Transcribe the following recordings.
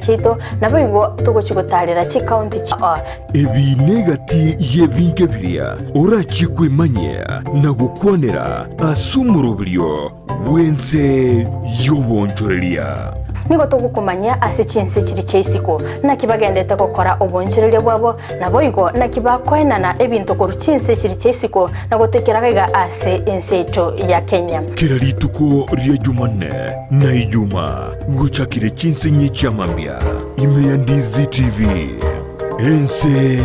Chiaito, naboigo togochia gotaarera chikaunti chia. Ebi negati y'ebinto biria orachie kwemanyia na gokwanera ase omoroberio bw'ense y'oboonchoreria. Nigo togokomanyia ase chinse chiria chia isiko, naki bagendete gokora oboonchoreria bwabo, naboigo naki bakoenana ebinto korwa chinse chiria chia isiko na gotoikera iga ase ense yaito ya Kenya. Kera rituko ria Jumanne na Ijumaa Ngochakire chinsinyi chi'amambia ime ya Ndizi TV, ense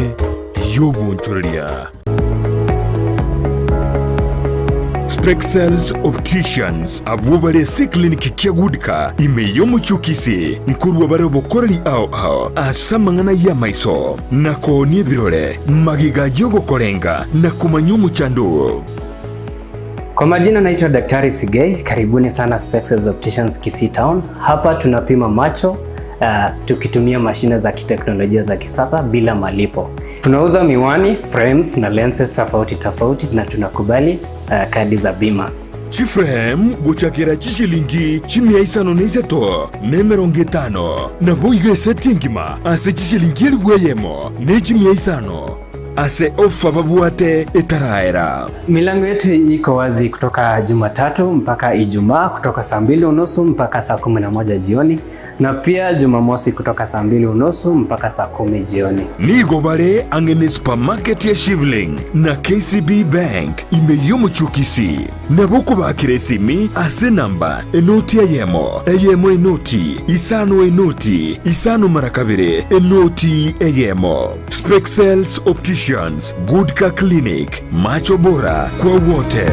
y'obonchoreria. Spexels Opticians abwo bare ase eclinic kia Goodka ime y'omochie o Kisii nkorwa bare obokoreri ao ao ase amang'ana y'amaiso na koonia ebirore magega y'ogokorenga na komanya omochando oo. Kwa majina naitwa Daktari Sigei, karibuni sana Spexels Opticians Kisii Town. Hapa tunapima macho uh, tukitumia mashine za kiteknolojia za kisasa bila malipo. Tunauza miwani, frames na lenses tofauti tofauti na tunakubali uh, kadi za bima. Chiframe gochakera chishilingi chimia isano na isato na emerongo etano, naboigo eseti engima ase chishilingi elifu eyemo ne chimia isano. Ase ofa babwate etaraera. Milango yetu iko wazi kutoka Jumatatu mpaka Ijumaa kutoka saa mbili unusu mpaka saa 11 jioni na pia Jumamosi kutoka saa mbili unusu mpaka saa 10 jioni. Nigo bare ang'e ne supermarket ya Shivling na KCB Bank ime y'omochie o Kisii. Nabo okobakera esimi ase enamba enoti eyemo, eyemo enoti, isano enoti, isano mara kabere, enoti eyemo. Spexels Opticians, Good Car Clinic, macho bora kwa wote.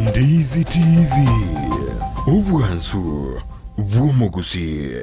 Ndizi TV, obwansu bw'omogusii.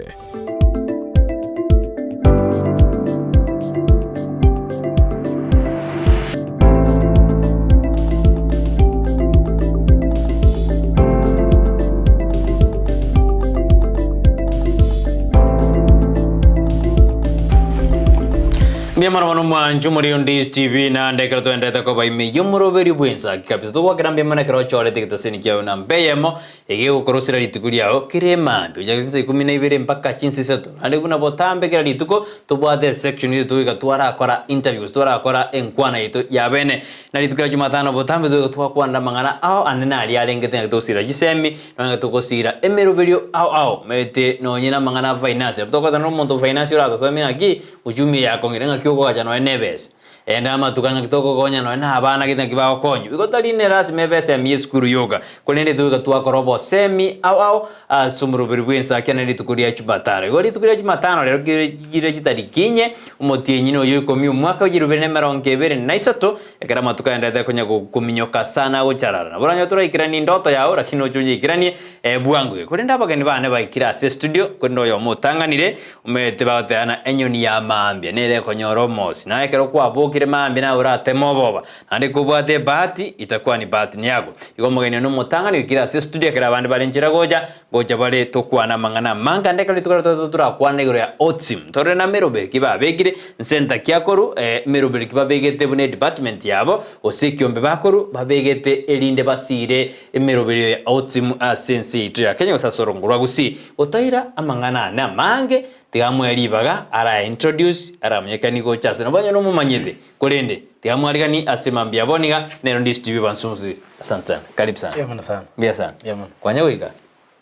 Mbuya mono mono mwanchu muri Ondies TV naende ekero toenderete koba ime y'omoroberi bw'ensaki kabisa togwakera mbuya mono ekero ochorete egetaseni kiao namba eyemo Egegokorosera rituko riao kera emambia, gochaka chinsa ikomi na ibere mpaka chinsa isato. Naende buna botambe kera rituko, tobwate esection yaito togoika twarakora interview gose twarakora enkwana yaito ya bene. Na rituko ria Jumatano botambe togoika twakwanera amang'ana ao ande naria arengete ng'a togosira chisemi, nonya ng'a togosira emeroberio ao ao. Omanyete nonye na amang'ana a finance, nabo tokogotana na omonto o finance oratosomie ng'aki, uchumi eye yakong'ire ng'aki okogacha nonya na ebesa. Enda amatuko aya ng'aki tokogonya nonya na abana gete ng'aki bagokonywa. Igo tari ne lasima ebe esemi y'esukuru yoka, korende toika twakora obosemi ao ao ase omoroberi bw'ensakia na rituko ria Jumatano. Igo rituko ria Jumatano rero kire chitariki inye, omotienyi noyo ikomi omwaka bw'echirubere na emerongo ebere na isato, ekero amatuko aenderete konya kominyoka sana gocharara. Nabo oranyore toraikeranie indoto yao lakini oche onyeikeranie bwango iga. Korende abageni bane baikire ase estudio, korende oyomo otang'anire, Omanyete bagoteba ng'a enyoni ya mambia nere ekonyora omosi, naye ekero kwabokire mambia naye orateme oboba, naende kobwate ebahati, itakuwa ni bahati ni yako. Igo omogeni one omotang'ani oikire ase estudio ekero abande bare nchera gocha, ngocha bare tokwane amang'ana amange ande ekero rituko riria torakwane igoro ya autism. Torore na meroberi ki babekire, nsenta ki akorwa, meroberi ki babegete buna edepartment yabo, gose ekiombe bakorwa, babegete erinde basire emeroberio ya autism ase ense yaito ya Kenya gose ase orongo rwa Gusii. Gotaira amang'ana ane amange, tiga amoe ribaga arae introduce, aramanyekanie gocha ase nabo onye nomomanyete, korende tiga amwariganie ase mambia abo niga nero ndi Stevie Bansunsi. Asante sana. Karibu sana. Mbuya mono sana. Mbuya sana. Mbuya mono. Kwanya goika?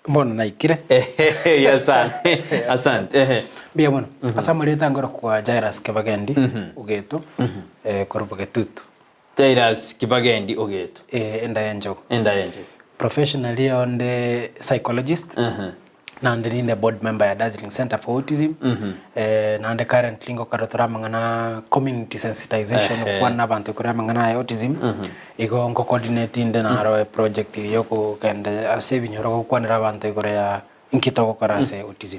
Bono naikire. Mbuya sana. Asante. Ehe. Mbuya mono. Ase amarieta ngorokwa Jairus Kibagendi Ogeto, korwa Bogetutu. Jairus Kibagendi Ogeto. Enda y'enchogu. Enda y'enchogu. Professionally onde psychologist, naende ninde board member ya Dazzling Centre for Autism, naende currently ngokora tore amang'ana community sensitization gokwana na abanto igoro y'amang'ana aya autism, igo nko coordinate inde naro eproject eye yokogenda ase ebinyoro gokwanera abanto igoro ya inki togokora ase autism.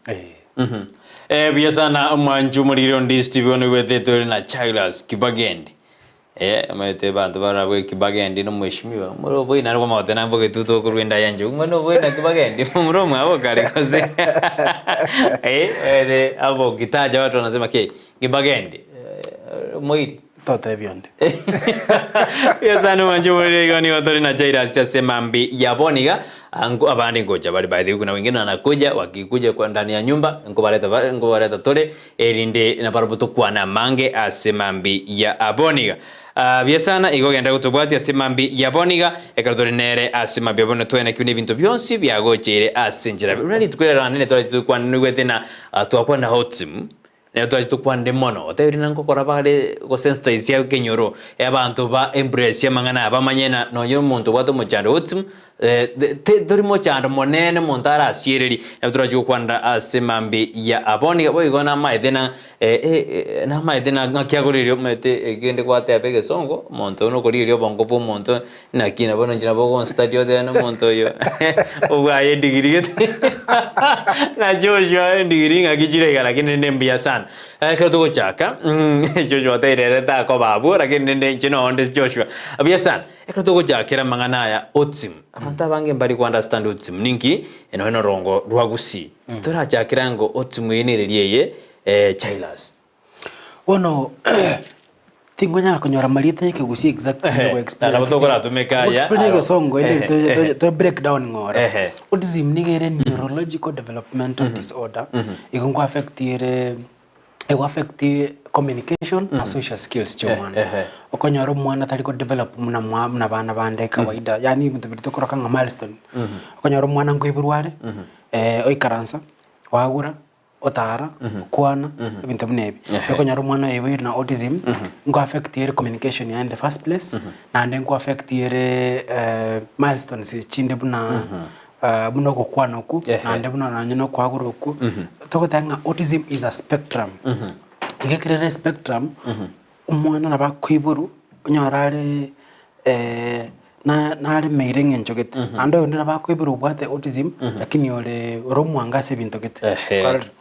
Eh. Buya sana omwanchi omoriri onde Steve one oigwete ore na Jairus Kibagendi. Eh, omanyete abanto barabwo Kibagendi na omweshimiwa, omoro oboina nare kwamanya goteba naye mbogetutu okorwa enda ya nchogu, ng'a noboina Kibagendi, momura omwabo kare gose eh, omanyete hapo ukitaja watu wanasema ki Kibagendi, omoiri. Totebia onde. Nyasae mwanche morire igo nigo tore na Jairus ase mambi ya bono iga ango abande ngocha bare by the way kuna wengine wanakuja wakikuja kwa ndani ya nyumba nkobareta ba nkobareta tore erinde nabarabwo tokwane amange ase mambi ya abono iga. Ah, buya sana igo genda gotobwatia ase mambi ya bono iga ekero tore nere ase mambi ya bono twenekigwe na ebinto bionsi biagocheire ase enchera. Buna rituko riria rane tore tokwanigwete na twakwana autism Nere twachete tokwanire mono, otebirie na ngokora bare gosensitize ekenyoro, abanto ba embrace amang'ana aya bamanye na nonye omonto obwate omochando autism tori mochando monene omonto arasiereri, nabo torachi gokwanera ase mambia ya abwo niga boigo namaete na namaete na ng'aki agoririe omanyete ekende gwateba egesongo, omonto oyio nokorigereria obongo bwa omonto Naki na bono inche nabo ogonstudy otebe na omonto oyo obwaye edigiri gete na Joshua edigiri ng'aki chire iga lakini rende mbuya sana. Ekero togochaka Joshua oteire ere takoba abwo lakini rende inche nonde Joshua. Buya sana, ekero togochakera amang'ana aya autism, abanto abange mbari ko understand autism ninki nonya na orongo rwa gusii. Torachakere ango autism eye nereri eye Jairus. Bono tingonyara konyora amarieta ya ekegusii exactly Ehe, go explain. nabo tokoratumeka aya, Go explain aro. egesongo ende Ehe, to- ehe. to break down ng'ora. Ehe. Autism nigo ere neurological developmental disorder igo nko affect ere ego affect communication na social skills chia omwana. Ehe. Okonyora omwana tari ko develop buna mwa buna abana bande kawaida yaani ebinto biria tokoroka ng'a milestone. Okonyora omwana nkoiborwa are oikaransa, wagura. Otara, okwana, ebinto buna ebi. Okonyora omwana oyo oiboirwe na autism, nko affect ere communication yaye in the first place, naende nko affect ere milestones chinde buna buna ogokwana okwo, naende buna nonye na okoagura okwo. Togoteba ng'a autism is a spectrum. Iga ekero ere spectrum, omwana nabo akoiborwa, onyore are naremeire eng'encho gete, naende oyonde nabo akoiborwa obwate autism lakini ore ore omwango ase ebinto gete, kwarorire.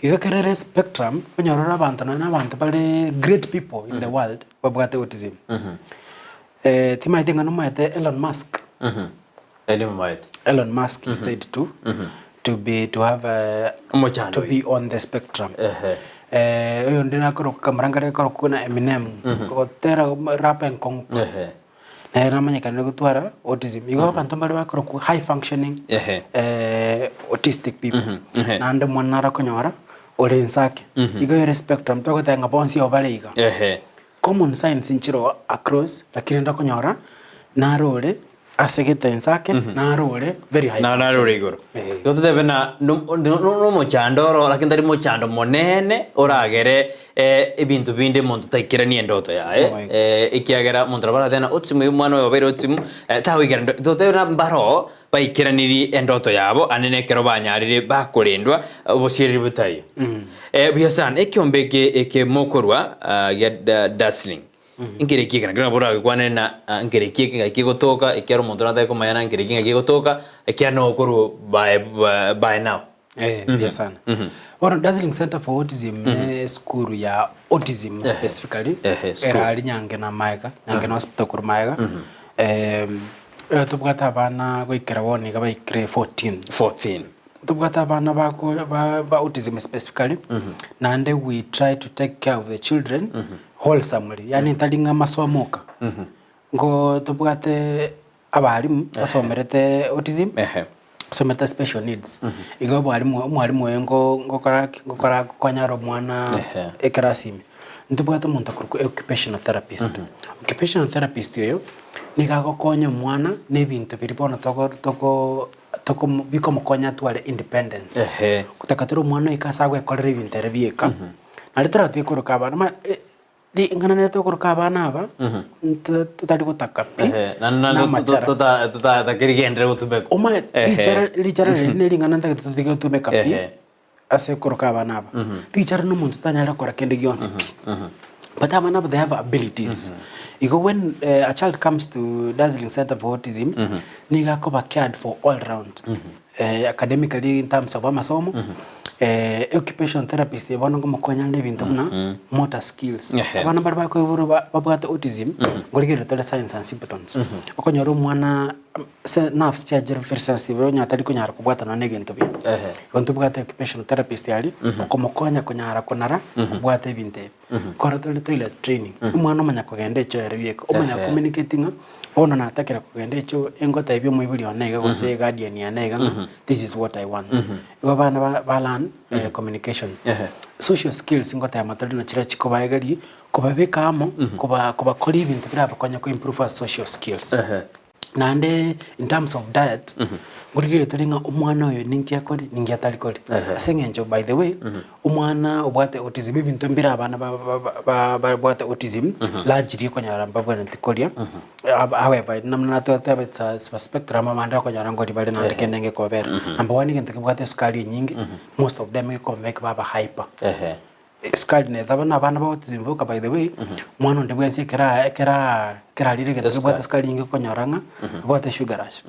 Igo ekero ere spectrum, onyore ore abanto nonye na abanto bare great people in the world babwate autism. Timanyeti ng'a nomaete Elon Musk? Nimomanyete. Elon Musk is said to to be to have a, Omochando to be on the spectrum. Ehe. Eh, oyonde nakoroka kamuranga gakorokwa na Eminem gotera rap enkong'u Ehe. Nere namanyekanire gotwara autism. Igo abanto mbare bakorokwa high functioning Ehe. eh, autistic people. Ehe. Naende omwana nare okonyora ore inse ake. Igo ere spectrum togoteba ng'a bonsi abo bare iga. Ehe. Common signs nchire across lakini rende okonyora nare ore ase gete inse ake nare ore very high Na function. nare ore igoro. Eh. Igo totebe na nomochando oro lakini tari mochando monene oragere ebinto binde omonto taikeranie endoto yaye ekiagera omonto nabo aratebe ng'a otimu omwana oyo obeire otimu tagoikera ndo totebe ng'a mbaro baikeranirie endoto yabo ande na ekero banyarire bakorendwa obosiereri botaiyo. Buya sana ekiombe eke eke mokorwa gia dazzling Nkereki eke nakio nabo oragekwanere na nkereki eke ng'aki kegotoka, ekiagera omonto natake komanya na nkereki ng'aki kegotoka, ekiagera nokorwa by by now. Eh, mbuya sana. Bono Dazzling Center for Autism ne esukuru ya autism specifically ehe, school. erari Nyangena maega, Nyangena Hospital korwa maega. Eh, tobwate abana goikera bono iga baikire 14. 14. Tobwate abana bako ba ba autism specifically, naende we try to take care of the children wholesomely, yaani tari ng'a amasomo oka. Nko tobwate abalimu basomerete autism, Ehe. basomerete special needs, igo abalimu omwalimu oyo nko ngokora ki ngokora gokonyara omwana Ehe. ekerasi ime. Ntobwate omonto okorokwa occupational therapist, occupational therapist oyo, nigo agokonya omwana na ebinto biria bono togo togo tokomo bikomokonya atware independence. Ehe. Gotaka tore omwana oike ase agoekorera ebinto ere bieka, naende toratake koroka abana ma ring'ana nere tokoroka abana aba, nto totari gotaka pi, Ehe, na- na- na to- amachara. to- tota- totatakerigendere gotumeka. Omanyete, Ehe. richara richara riri ne ring'ana ntagete totige gotumeka pi, Ehe. ase okoroka abana aba. Richara na omonto otanyare gokora kende gionsi pi. But abana aba they have abilities. Igo when a child comes to Dazzling Centre for Autism, nigo akoba cared for all round. Academically in terms of amasomo, occupation therapist bono nkomokonya are ebinto buna motor skills. Abana baria bakoiborwa babwate autism, nkorigereria tore signs and symptoms. Okonyora omwana nerves chiaye chire very sensitive onye atari konyara kobwatana nonye na egento buya. Igo ntobwate occupational therapist aria, okomokonya konyara konara kobwata ebinto ebi. Kore tore toilet training, omwana omanya kogenda echoo ere bieka, omanya communicate ng'a bono natakire kogenda echoo engotebia omoibori one iga gose eguardian yane iga ng'a this is what I want. Igo abana ba ba learn communication. Social skills ngotema tore na chiria chikobaegeria, kobabeka amo, koba kobakoria ebinto birabakonye ko improve ase social skills. Naende in terms of diet, nkorigereria tore ng'a omwana oyo ninki akori, ninki atari kori. Ase eng'encho by the way, omwana obwate autism ebinto mbire abana ba- ba- ba- ba- babwate autism, largely okonyora mbabwenereti koria, however namuna natwateba it's a spectrum abande okonyora nkori bare naende kende ngekobera. Number one egento kebwate esukari enyinge, most of them gekomake baba hyper. Esukari netaba na abana ba autism boka by the way, omwana onde bwensi ekero a ekero a ekero arire egento kebwate esukari enyinge okonyora ng'a abwate sugar rush.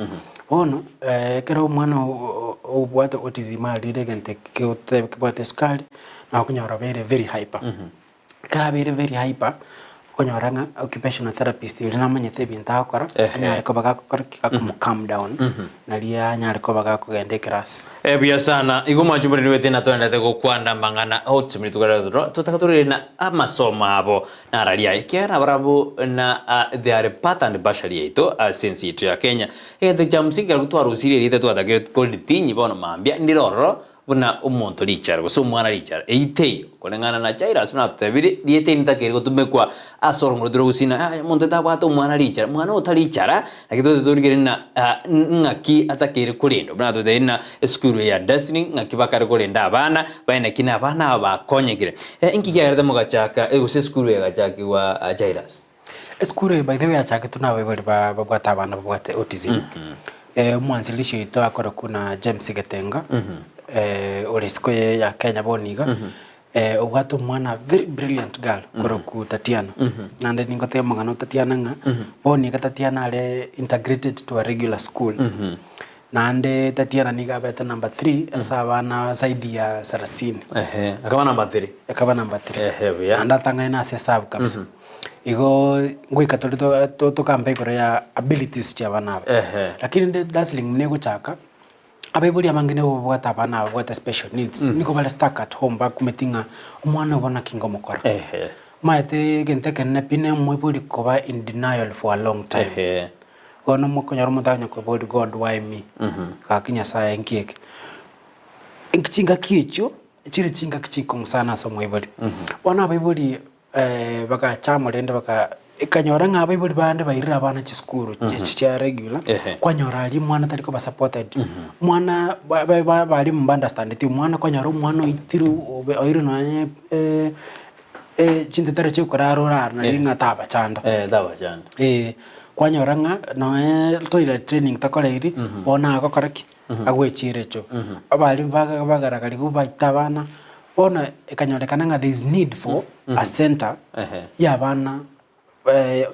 Bono ekero omwana o- o- obwate autism arire egento eke kegoteba kebwate esukari, nabo okonyora obeire very hyper. Ekero abeire very hyper, okonyora ng'a occupational therapist oria namanyete ebinto agokora, anyare koba gakokora ki? Gakomo calm down, naria anyare koba gakogenda eclass. Buya sana. Igo mwanche omoriri oete natoendete gokwana amang'ana ogotusemia rituko ria rero, totaka torere na amasomo abo nararia ekiagera nabarabwo na they are part and partial yaito ase ense yaito ya Kenya. Egento kia msingi ekero twarosirie erieta twatakire koritinyi bono mambia ndire ororo Buna omonto richara, gose omwana richara, eyio teiyo. Koreng'ana na Jairus buna atotebirie, rieta eri ntakeri gotumekwa ase orongoro tore gosina, ah, omonto tabwate omwana richara. Mwana otari richara, naki togocha torigereria ng'a ah, ng'aki atakeire korendwa. Buna atotebirie ng'a esukuru eye ya Destiny, ng'aki bakare korenda abana, baye naki na abana aba bakonyekire. Eh, inki kiagerete mogachaka gose esukuru eye egachakigwa Jairus? Esukuru eye by the way yachaketwe na abaibori ba babwate abana babwate autism. Omwanzilishi oito akorokwa na James Getenga, ore isiko ye ya Kenya bono iga, obwate omwana very brilliant girl korokwa Tatiana. Naende ningotebia omogano o Tatiana ng'a bono iga Tatiana are integrated to a regular school. Naende Tatiana nigo abete number three ase abana zaidi ya sarasini. Ehe, akaba number three. Akaba number three. Ehe, buya. Naende atang'aine ase esabu kabisa. Igo ngoika tore to- to- tokambe igoro ya abilities chia abana aba. Ehe. Lakini rende dazzling buna egochaka, abaibori abange nigo babwate abana aba babwate special needs, nigo bare stuck at home bakumeti ng'a omwana oyo bono naki ngomokora. Ehe. Omanyete egento ekenene pi na omoibori koba in denial for a long time. Ehe. Bono mokonyora omonto akonya koboria God why me? Gaki Nyasaye nki eke? Chingaki echio chire chingaki chinkong'u sana ase omoibori. Bono abaibori bagacha amo rende baka ekanyora ng'a abaibori bande bairire abana chisukuru echi chia regular, Ehe. kwanyora aria omwana tari koba supported. Omwana ba- ba- ba- abalimu mbaunderstandeti omwana kwanyora omwana oitirwe obe oirwe nonye chintetero chia okorara orare nario ng'a tabachanda. Eh, tabachanda. Eh, kwanyora ng'a nonye toilet training takoreiri, bono agokora ki? Agwechiire echoo. Abalimu baga bagaragariwa baita abana, bono ekanyorekana ng'a there is need for a center Ehe. ya abana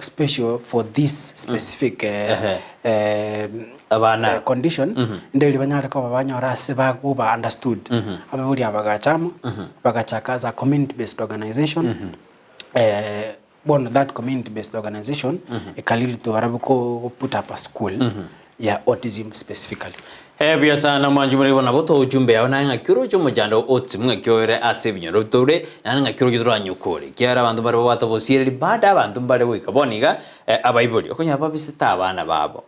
special for this specific Ehe. Abana. condition, nderi banyare koba banyora ase bakoba understood. Abaibori aba bagacha amo, bagachaka as a community based organization, bono that community based organization ekariritwe barabwo ko put up a school ya autism specifically. Buya sana mwanchi more nabo tochumbe yao naye ng'aki oroche omochando otimu ng'aki oere ase ebinyoro bitore naende ng'aki oroche toranyokore ekiagera abanto mbare babwate obosiereri bado abanto mbare goika bono iga abaibori okonyora babisete abana babo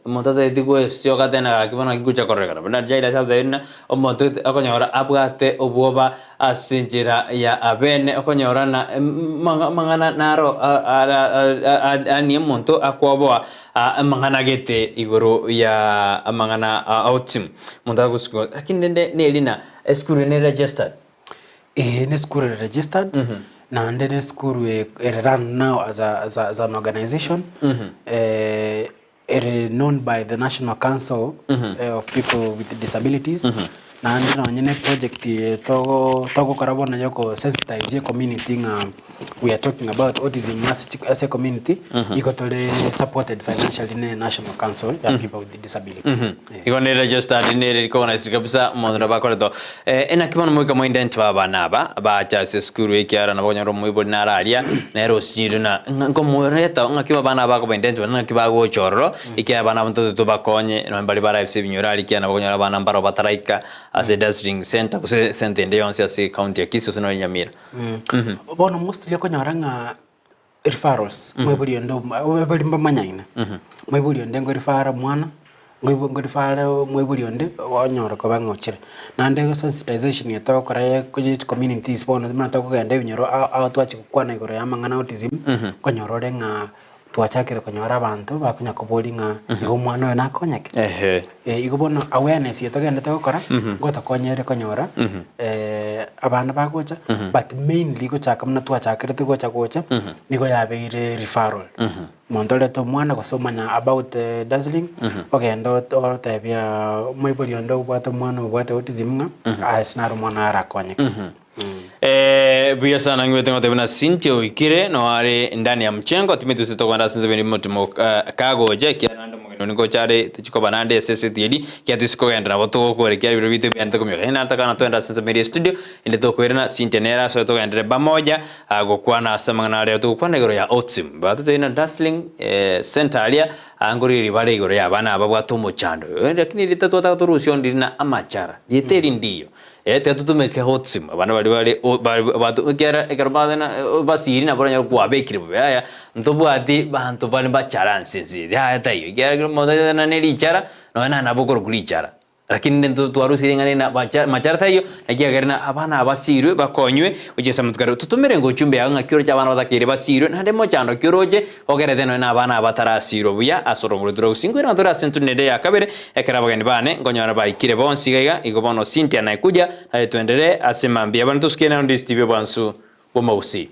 omonto atagete gwesioka tena gaki bono ng'aki ngocha kororekana buna Jairus agotebi buna omonto okonyora abwate obwoba Ase enchera ya abene okonyora na amang'ana naro anie omonto akwoboa amang'ana gete igoro ya amang'ana a autism. Omonto agosukigwa lakini rende neri na esukuru eye ne registered. Ee ne esukuru ere registered, naende ne esukuru ere run now as a as a as an organization, Ere known by the National Council of People with Disabilities, naende nonye ne project eye togo togokora bono ya okosensitize ecommunity ng'a. we are talking about autism ase chi ase ecommunity, igo tore supported financially ne National Council ya people with disability. Eh. Igo nere registered nere recognized kabisa omonto nabo akoretwa. Eh, naki bono moika moidentify abana aba bacha ase esukuru ekiagera nabo okonyora omoibori nare aria nere osinyirwe na ng'a nkomoreta ng'aki abana aba bakoba identified ng'aki bagocha ororo ekiagera abana aba ntotagete tobakonye nonye baria bare ase ebinyoro aria ekiagera nabo okonyora abana mbaro bataraika ase dazzling center gose center ende yonsi ase ecounty ya Kisii gose nonye Nyamira. Bono mostly okonyora ng'a referrals, moibori onde abaibori mbamanyaine, moibori onde nkorifara omwana, ngoibo nkorifare moibori onde onyore koba ng'a ochire. Naende sensitization eye togokora ya communities bono buna tokogenda ebinyoro ao ao twachia gokwana igoro ya amang'ana autism, okonyora ore ng'a twachakire konyora abanto bakonya koboria ng'a igo omwana oyo nakonyeke? Ehe. Igo bono awareness eye togendete gokora, ngotokonyere konyora abana bagocha, but mainly gochaka buna twachakerete gocha gocha, nigo yabeire referral. Omonto orete omwana gose omanya about dazzling, ogenda ot- orotebia omoibori onde obwate omwana obwate autism ng'a ase naro omwana arakonyeke. Eh, buya sana ng'wete ngotebi na Cynthia oikire no are ndani ya mchengo timeti ase tokogenda ase ense motimo kagocha ekiagera naende omogeni one ngocha are tochikoba naende ase eseti eri ekiagera toisi kogenda nabo togokora ekiagera ebiro biaito ebiaye tokominyoka naende natakana twende ase ensemo eria estudio ende tokoirana Cynthia nere asoe togenderere pamoja gokwana ase amang'ana aria togokwana igoro ya autism batotebia na Dazzling center aria angorigereria bare igoro ya abana babwate omochando lakini rieta twataka torusie onde rina amachara rieta eri ndiyo. Eh, tiga totumeke autism, abana baria bare o bare bato ekiagera ekero bagenda basiri nabo oranyore kwabekire bobe yaya, ntobwati banto bare bachara nse ense eye, yaya taiyo, ekiagera ekero omonto aetana ne richara, nonya na nabo okorokwa richara. Lakini rende nto twarusire ring'ana eri na bacha machara taiyo, naki ekiagera na abana aba basirwe bakonywe, gochia ase amatuko aria. Totomere ngochumbe yago ng'aki oroche abana batakeire basirwe, naende mochando ki oroche, Ogerete nonya nabana aba batarasirwa buya ase orogoretu rwa gusii. Nkoirana tore ase entunwa ende ya kabere, ekero abageni bane nkonyora baikire bonsi iga iga, igo bono Cynthia naye kuja, naye twenderee ase mambia. Bono tosukie nero Ndisi TV obwansu bw'omogusii.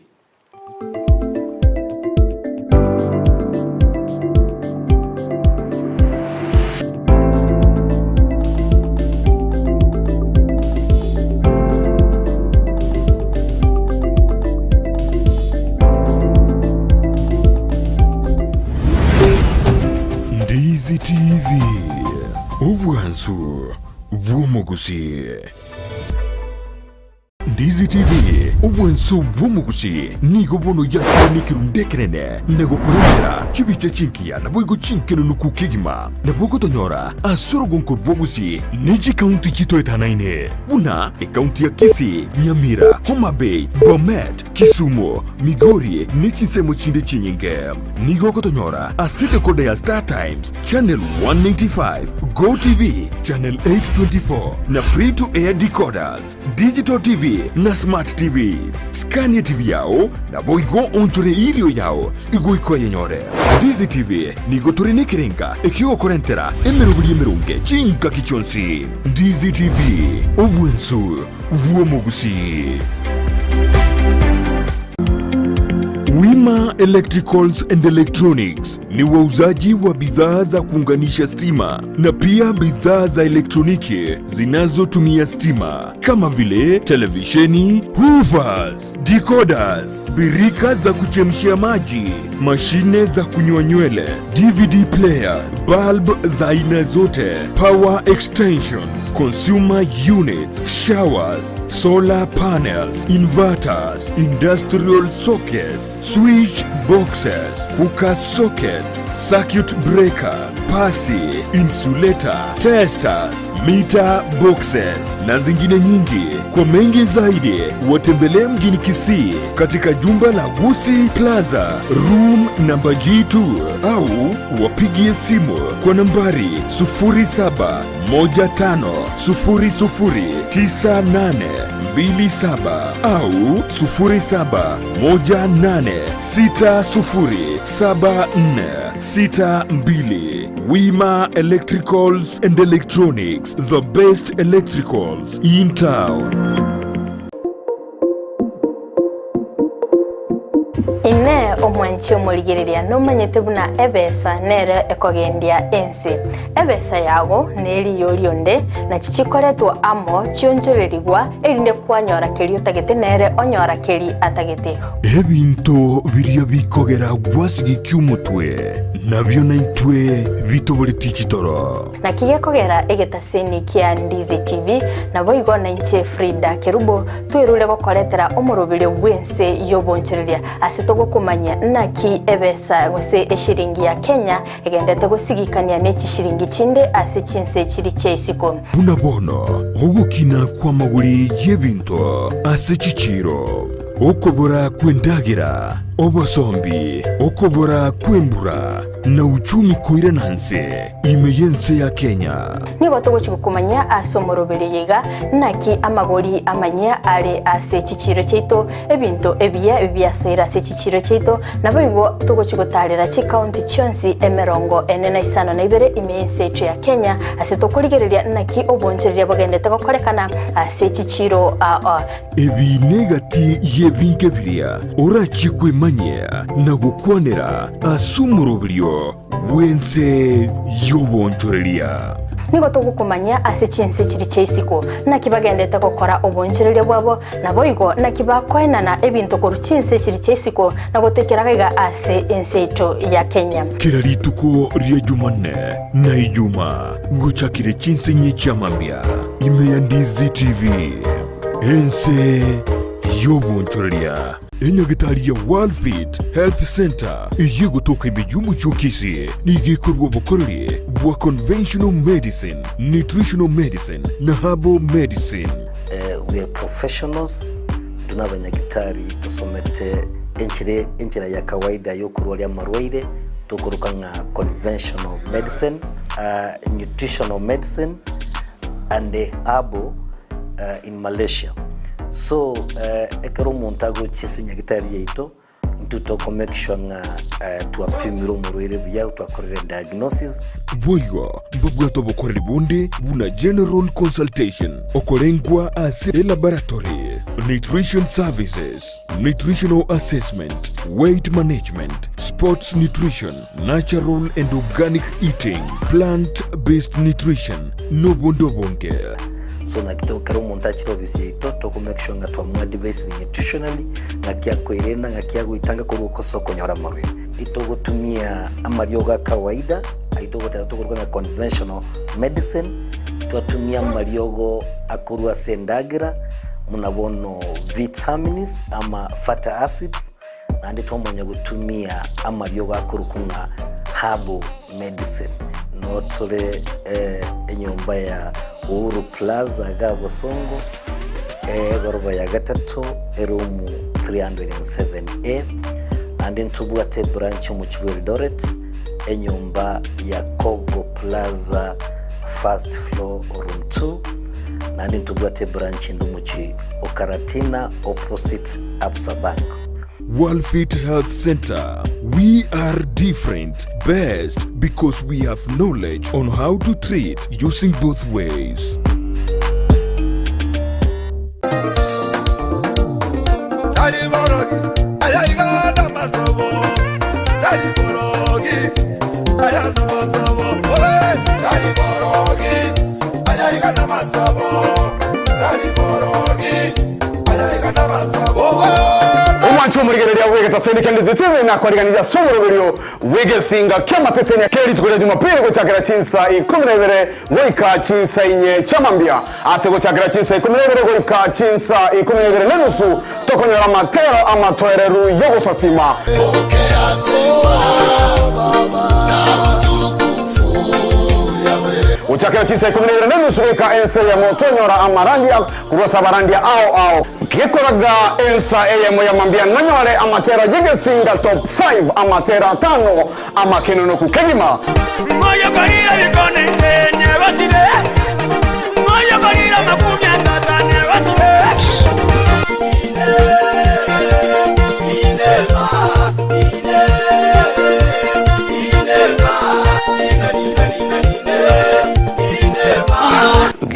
Ndizi TV, obwansu bw'omogusii. Ndizi TV, obwansu bw'omogusii nigo bono yakire nekerundu ekenene na gokorentera chibicha chingiya naboigo chinkenenuku kegima. Nabo ogotonyora ase orogonko rw'ogusii ne chikaunti chitoetanaine buna ekaunti ya Kisii, Nyamira, Homa Bay, Bomet, Kisumu, Migori ne chinsemo chinde chinyinge. Nigo ogotonyora ase decoder ya Star Times, Channel 195, Go TV, Channel 824 na Free to Air decoders, Digital TV na Smart TVs. Scan TV yao naboigo onchore irio yao igoika oyenyore. Ndizi TV nigo tore nekerenga ekiogokorentera emeroberi emeronge chingaki chionsi. Ndizi TV, obwensu bw'omogusii. Wima Electricals and Electronics ni wauzaji wa bidhaa za kuunganisha stima na pia bidhaa za elektroniki zinazotumia stima kama vile televisheni, hoovers, decoders, birika za kuchemshia maji, mashine za kunyoa nywele, DVD player, bulb za aina zote, power extensions, consumer units, showers, solar panels, inverters, industrial sockets, switch boxes, cooker sockets, circuit breaker, pasi, insulator, testers, meter boxes na zingine nyingi. Kwa mengi zaidi, watembelee mjini Kisii katika jumba la Gusii Plaza, room namba G2 au wapigie simu kwa nambari 0715009827 au 0718607462. Wima Electricals and Electronics, the best electricals in town. Inee! Omwanchi omorigereria nomanyete buna ebesa nere ekogendia ense. Ebesa yago neriyo rionde, nachi chikoretwa amo chionchorerigwa, erinde kwanyora keria otagete nere onyora keri atagete. Ebinto biria bikogera gwasigikia omotwe, nabio naintwe bitoboretie chitoro. Naki gekogera egetaseni kia Ndizi TV, naboigo nainche Frida Kerubo, twerure gokoretera omoroberio bw'ense y'obonchoreria ase togokomanyia naki ebesa gose eshiringi ya Kenya egendete gosigikania ne chishiringi chinde ase chinse chiri chia isiko. Buna bono ogokina kw'amagori y'ebinto ase chichiiro, okobora kw'endagera, obosombi, okobora kw'embura, na uchumi koirana nse ime y'ense ya Kenya. Nigo togochia gokomanyia ase omoroberio oyo iga, naki amagori amanyia are ase chichiiro chiaito, ebinto ebiya biasoire ase chichiiro chiaito, naboigo togochia gotaarera chikaunti chionsi emerongo ene na isano na ibere ime y'ense yaito ya Kenya, ase tokorigereria naki obonchoreria bogendete gokorekana ase chichiiro aa. Ebi negati y'ebinto biria orachie kwemanyia na gokwanera ase omoroberio bw'ense y'obonchoreria. Nigo togokomanyia ase chinse chiria chia isiko, naki bagendete gokora obonchoreria bwabo, naboigo naki bakoenana ebinto korwa chinse chiria chia isiko na gotoikera gaiga ase ense yaito ya Kenya. Kera rituko ria Jumanne na Ijuma gochakire chinse inye chi'amambia ime ya Ndizi TV, ense y'obonchoreria. Enyagitari ya Worldfit Health Centre eyio egotoka ime y'omochie o Kisii nigo ekorua obokoreri bwa conventional medicine, nutritional medicine na herbal medicine. We are professionals, intwe nabanyagitari tosomete enchera enchera ya kawaida yokorwaria amarwaire tokoroka ng'a conventional medicine, nutritional medicine and herbal in Malaysia. So ekero omonto agochia ase enyagitari yaito, intwe toko make sure ng'a twapimire omorwaire buya, twakorire diagnosis. Boigo mbabwate obokoreri bonde buna general consultation, okorengwa ase elaboratory, nutrition services, nutritional assessment, weight management, sports nutrition, natural and organic eating, plant based nutrition, nobonde obonge. So naki to ekero omonto achire ofisi yaito, toko make sure ng'a twamoadvisire nutritionally, ng'aki akoerenda, ng'aki agoitanga korwa ase okonyora amarwaire. Itogotumia amariogo a kawaida, ayio togoteba tokoruga ng'a conventional medicine, twatumia amariogo akorwa ase endagera, buna bono vitamins ama fatty acids, Naende twamanya gotumia amariogo akorokwa ng'a herbal medicine. Noo tore enyomba ya Uhuru Plaza igaa Bosongo, egoroba ya gatato, eroom 307A. Naende ntobwate ebranch omochie bwa Eldoret, enyomba ya Kogo Plaza first floor room 2. Naende ntobwate ebranch ende omochie o Karatina opposite Absa Bank. Worldfit Health Center, we are different, best because we have knowledge on how to treat using both ways. Tari borogi, aya iga namasobo. Tari borogi, aya namasobo. Oe, tari borogi, aya iga namasobo. Tari borogi, aya iga namasobo. Omwanchi omorigereria bw'egetaseni kia Ndizi TV nakwariganirie ase omoroberio bw'egesinga ki'amasesenia ke rituko ria Jumapili gochakera chinsa ikomi na ibere goika chinsa inye chi'amambia. Ase gochakera chinsa ikomi na ibere goika chinsa ikomi na ibere nenusu tokonyora amatero amatoereru y'ogosasima. Gochakera chinsa ikomi na ibere nenusu goika ensa eyemo tonyora amarandia korwa ase abarandia ao ao. Gekoraga ensa eyemo ya mambia nonyore amatera y'egesinga top 5 amatera atano amakenonoku kegima. Ng'oyokorire ebikone inche negosire, ng'oyokorire amakumia tata negosire.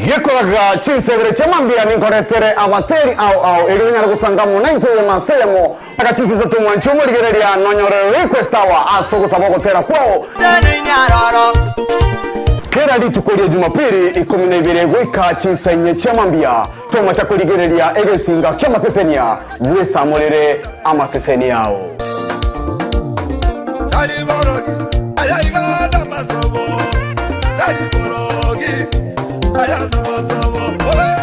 Gekoraga chinsebere chia mambia ninkoretere abateri ao ao erio onyare gosanga amo naintwe eyemo ase eyemo. Aka chinsa isato mwanche omorigereria nonyore request hour ase ogosaba ogotera kwao. Kera rituko ria Jumapili 12 goika chinsa inye chia mambia tomacha korigereria egesinga ki'amasesenia bwesamorere amaseseni ao. Tari borogi, aya iga namasobo. Tari borogi, aya namasobo. Oe!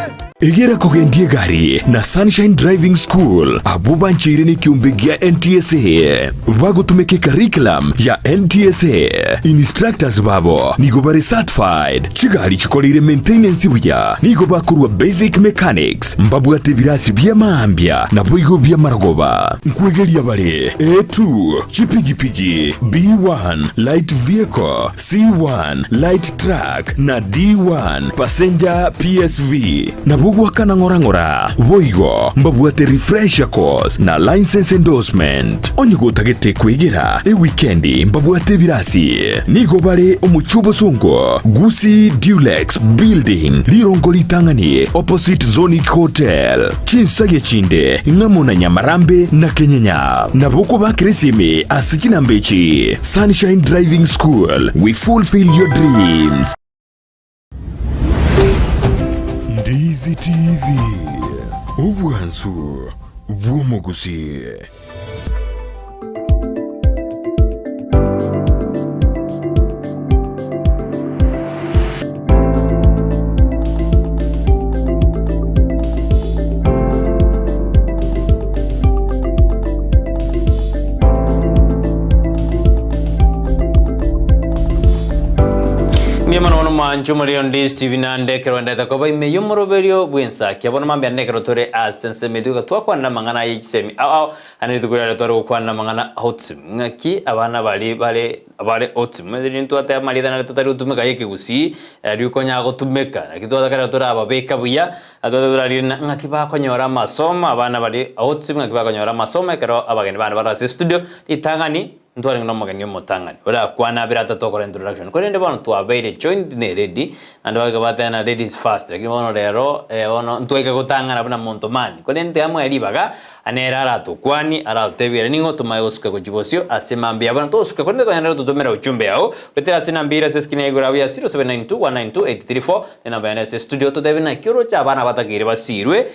Egera kogendia egari na Sunshine Driving School abwo bancheire nekiombe gia NTSA bagotumeka ecurriculum ya NTSA. Instructors babo nigo bare certified, chigari chikoreire maintenance buya, nigo bakorwa basic mechanics, mbabwate ebirasi bi'amaambia naboigo bi'amarogoba. Nkwegeria bare A2, chipigipigi, B1, light vehicle, C1, light truck, na D1, passenger PSV. Nabo goakana ng'ora ng'ora. Boigo mbabwate refresher course na licence endorsement. Onye gotagete kwegera ewikendi mbabwate ebirasi. Nigo bare omochie obosongo, Gusii Dulux Building, rirongo ritang'ani opposite Zonic Hotel. Chinsagia chinde ng'amo na Nyamarambe na Kenyenya. Nabo okobakera esimi ase chinamba echi, Sunshine Driving School, we fulfill your dreams. Ndizi TV, obwansu bw'omogusii. Mbuya mono mono mwanche omorero Ndizi TV naende ekero ndete koba ime y'omoroberio bw'ensakia. Bono mambia nekero tore ase ensemo eye toika twakwanera amang'ana aye chisemi ao ao ande rituko riaria tware gokwanera amang'ana autism ng'aki abana baria bare bare autism riria ntwateba amarieta nare totari gotumeka ya ekegusii aria okonyara gotumeka naki twatakerera torababeka buya Twateba torarire na ng'aki bakonyora amasomo abana baria autism ng'aki bakonyora amasomo ekero abageni bande bare ase estudio ritang'ani ntwarenge na omogeni omotang'ani orakwane abere atatokora introduction korende bono twabeire joined ne lady naende baika bateba na ladies first lakini bono rero bono ntwaika gotang'ana buna monto mani korende tiga moe ribaga nere aratokwanie aratotebie ere ning'o tomae gosuka gochia bosio ase mambia bono tosuke korende konyara totomere ujumbe yao goetera ase enamba ere ase eskrini ya igoro abwo ya 0792192834 Enamba yane ase estudio totebe naki oroche abana batakeire basirwe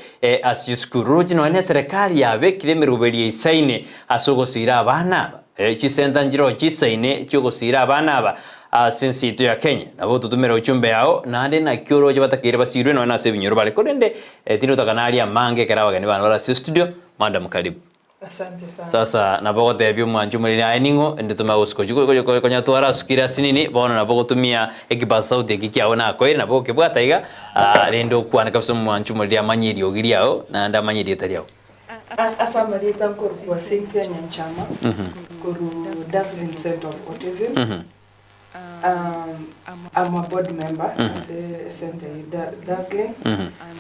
ase chisukuru roche nonya ne eserekari yabekire emeroberi eisaine ase ogosira abana aba chisenta nchiroo chisaine chiogosira abana aba ase ense yaito ya Kenya nabo ototomere ujumbe yao naende naki oroche batakeire basirwe nonya nase ebinyoro bare korende tindotaka naria amange ekero abageni bane bare ase estudio madam karibu. Asante sana. Sasa nabo ogotebia omwanchi omoriri aye ning'o inde tomanye gosuka ochia ko- ko- konya twarasukire ase nini bono nabo ogotumia ekipaza sauti eki kiago nakoeire nabo okebwata iga rende okwane kabisa omwanchi omoriri amanye eriogi riao naende amanye erieta riao. Ase amarieta nkorokwa Cynthia Nyanchama korwa Dazzling Centre of Autism. I'm a board member ase center eye Dazzling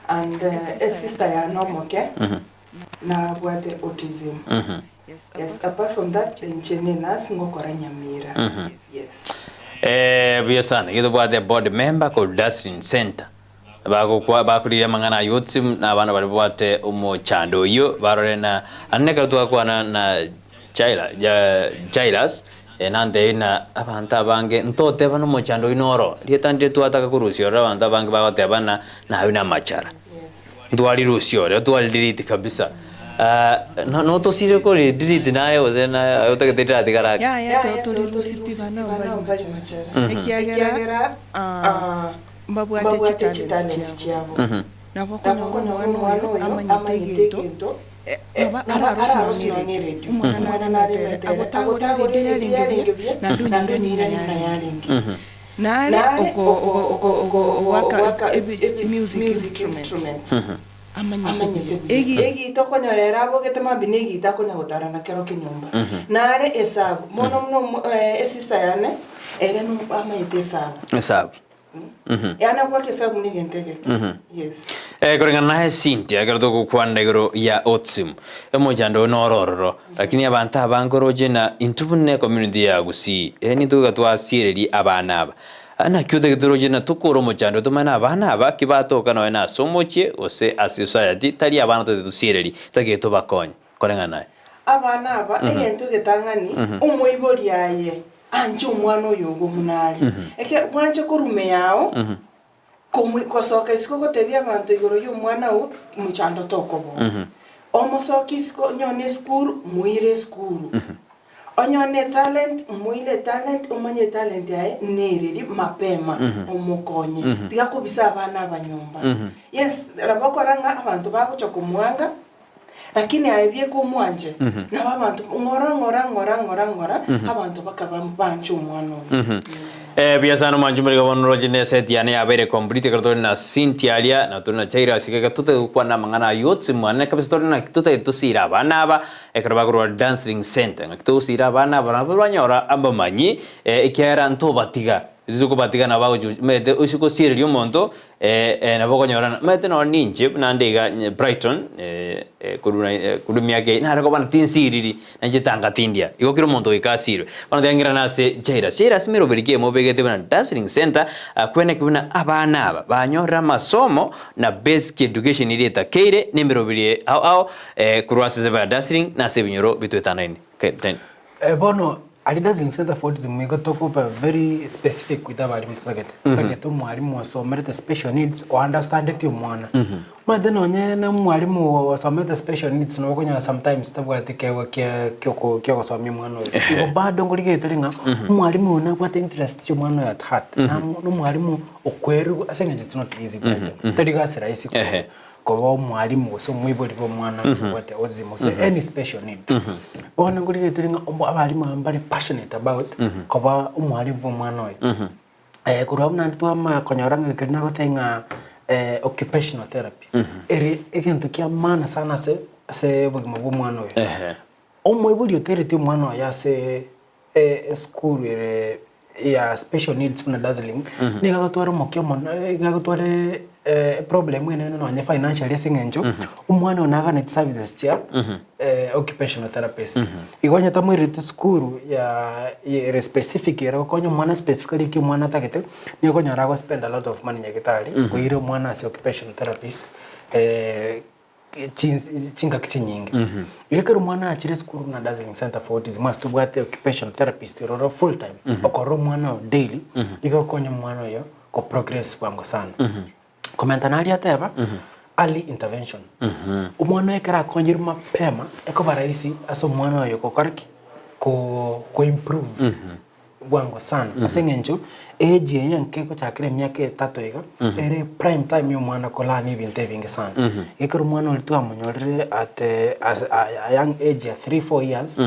and esister yane omoke nabwate autism. Yes, apart from that inche ne nurse ngokora Nyamira. Yes. Eh, buya sana. Iga tobwate board member korwa Dazzling Center. Bagokwa bakoriria amang'ana ayio autism na abana baria babwate omochando oyio barore na ande ekero twakwana na Jaira ja Jairus nantebie na abanto abange ntoteba na omochando oyio noro rieta ndire twataka korusia ororo abanto abange bagoteba na naye namachara. Ntwarirusia oria twaridelete kabisa no notosire koridelete naye gose naye otagete riratigara ake. Yaya totorirusia pi bana abwo mbari machara, ekiagera mbabwate chitalent chiabo. Nabo okonyora omwana oyo amanyete egento, nabo ararose nonye na eredio, omwana nare metere, agotagora eredio yarenge buya, naende onyeiranie buna yarenge. Nare ogoaka music instrument amanyete buya. Egita okonyora ere abogete mambia na egita akonya gotara na kero kenyomba. Nare esabu, mono buna esister yane, ere amanyete esabu. Esabu. Yaani agoaka esabu na egento egeke. Yes. Koreng'ana naye Cynthia, ekero togokwana igoro ya autism, omochando oyo noro ororo, lakini abanto abange oroche na intwe buna ecommunity ya Gusii, eh nintwe iga twasiereria abana aba. Naki otagete oroche na tokore omochando tomanye na abana aba ki batoka nonya na ase omochie gose ase society tari abana totagete tosiereri totagete tobakonye koreng'ana naye. Abana aba egento egetang'ani omoibori aye anche omwana oyo ogo buna are. Eke bwanche korwa ime yao komwi gosoka isiko gotebia abanto igoro ya omwana oo mochando tokoboa. Omosoki isiko onye one esukuru moire esukuru. Onye one etalent moire etalent omanye etalent yaye nereri mapema omokonye. Tiga kobisa abana aba nyomba. Yes nabo okora ng'a abanto bagocha komoanga. Lakini aye bieka omwanche, nabo abanto ng'ora ng'ora ng'ora ng'ora ng'ora, abanto bakaba banche omwana oyo. Eh, buya sana omwanchi omorega bono oroche ne set yane yabeire complete ekero tore na Cynthia aria na tore na Jairus iga iga totagete gokwana amang'ana aywo otsi mwane kabisa tore naki totagete tosire abana aba ekero bakorwa Dazzling Centre ng'aki togosira abana aba nabo banyora abamanyi eh, ekiagera ntobatiga Ase okobatiga nabo bagochi omanyete ase gosiereria omonto nabo okonyorana omanyete nonye ninche buna nde iga Brighton korwa korwa emiaka eye nare koba tinsiriri nainche tangatindia igo kera omonto goika asirwe. Bono tiga ng'irane ase Jairus, Jairus meroberi ki emobegete buna Dazzling Centre kweneki buna abana aba banyorire amasomo na basic education eria etakeire na emeroberi ao ao korwa ase ensemo ya Dazzling na ase ebinyoro bitwetanaine. Bono aria Dazzling Centre for Autism igo tokoba very specific with abalimu totagete. Totagete omwalimu osomerete special needs o understandeti omwana. Omanyete nonye na omwalimu osomete special needs nabo okonyora sometimes tabwati keegwa kia kioko kiogosomia omwana oyo. Igo bado nkorigereria tore ng'a omwalimu oyo nabwate interest chia omwana oyo at heart. Na omwalimu okwerigwa ase eng'encho it's not easy by the way. Tari gasi rahisi koba omwalimu gose omoibori bwa omwana obwate autism gose any special need. Bono nkorigereria tore ng'a omo abalimu aba mbare passionate about koba omwalimu bwa omwana oyo. Korwa abwo naende twamanya konyora ng'a ekero nagotebia ng'a occupational therapy, ere egento kia maana sana ase ase obogima bwa omwana oyo. Omoibori otereti omwana oye ase esukuru ere ya special needs buna Dazzling, nigo agotwara omokia omonene, nigo agotwara eproblem enene nonye financially ase eng'encho, omwana oyo naganeti services chia occupational therapist. Igo onye tamoireti sukuru ya ere specific ere gokonya omwana specifically ekio omwana atagete, nigo okonyora ago spend a lot of money nyagetari, koira omwana ase occupational therapist. chingaki chinyinge. Iga ekero omwana achire esukuru buna Dazzling Centre for Autism ase tobwate occupational therapist ororo full time, okorora omwana oyo daily, igo okonya omwana oyo ko progress bwango sana. Komenta naria ateba, early intervention. Omwana oyo ekero akonyirwe mapema, ekoba rahisi ase omwana oyo gokora ki? Ko ko improve. bwango sana ase eng'encho age eye enke gochakera emiaka etato iga ere prime time ya omwana ko learn ebinto ebinge sana. Ekero omwana oria twamonyorire at as a young age ya 3, 4 years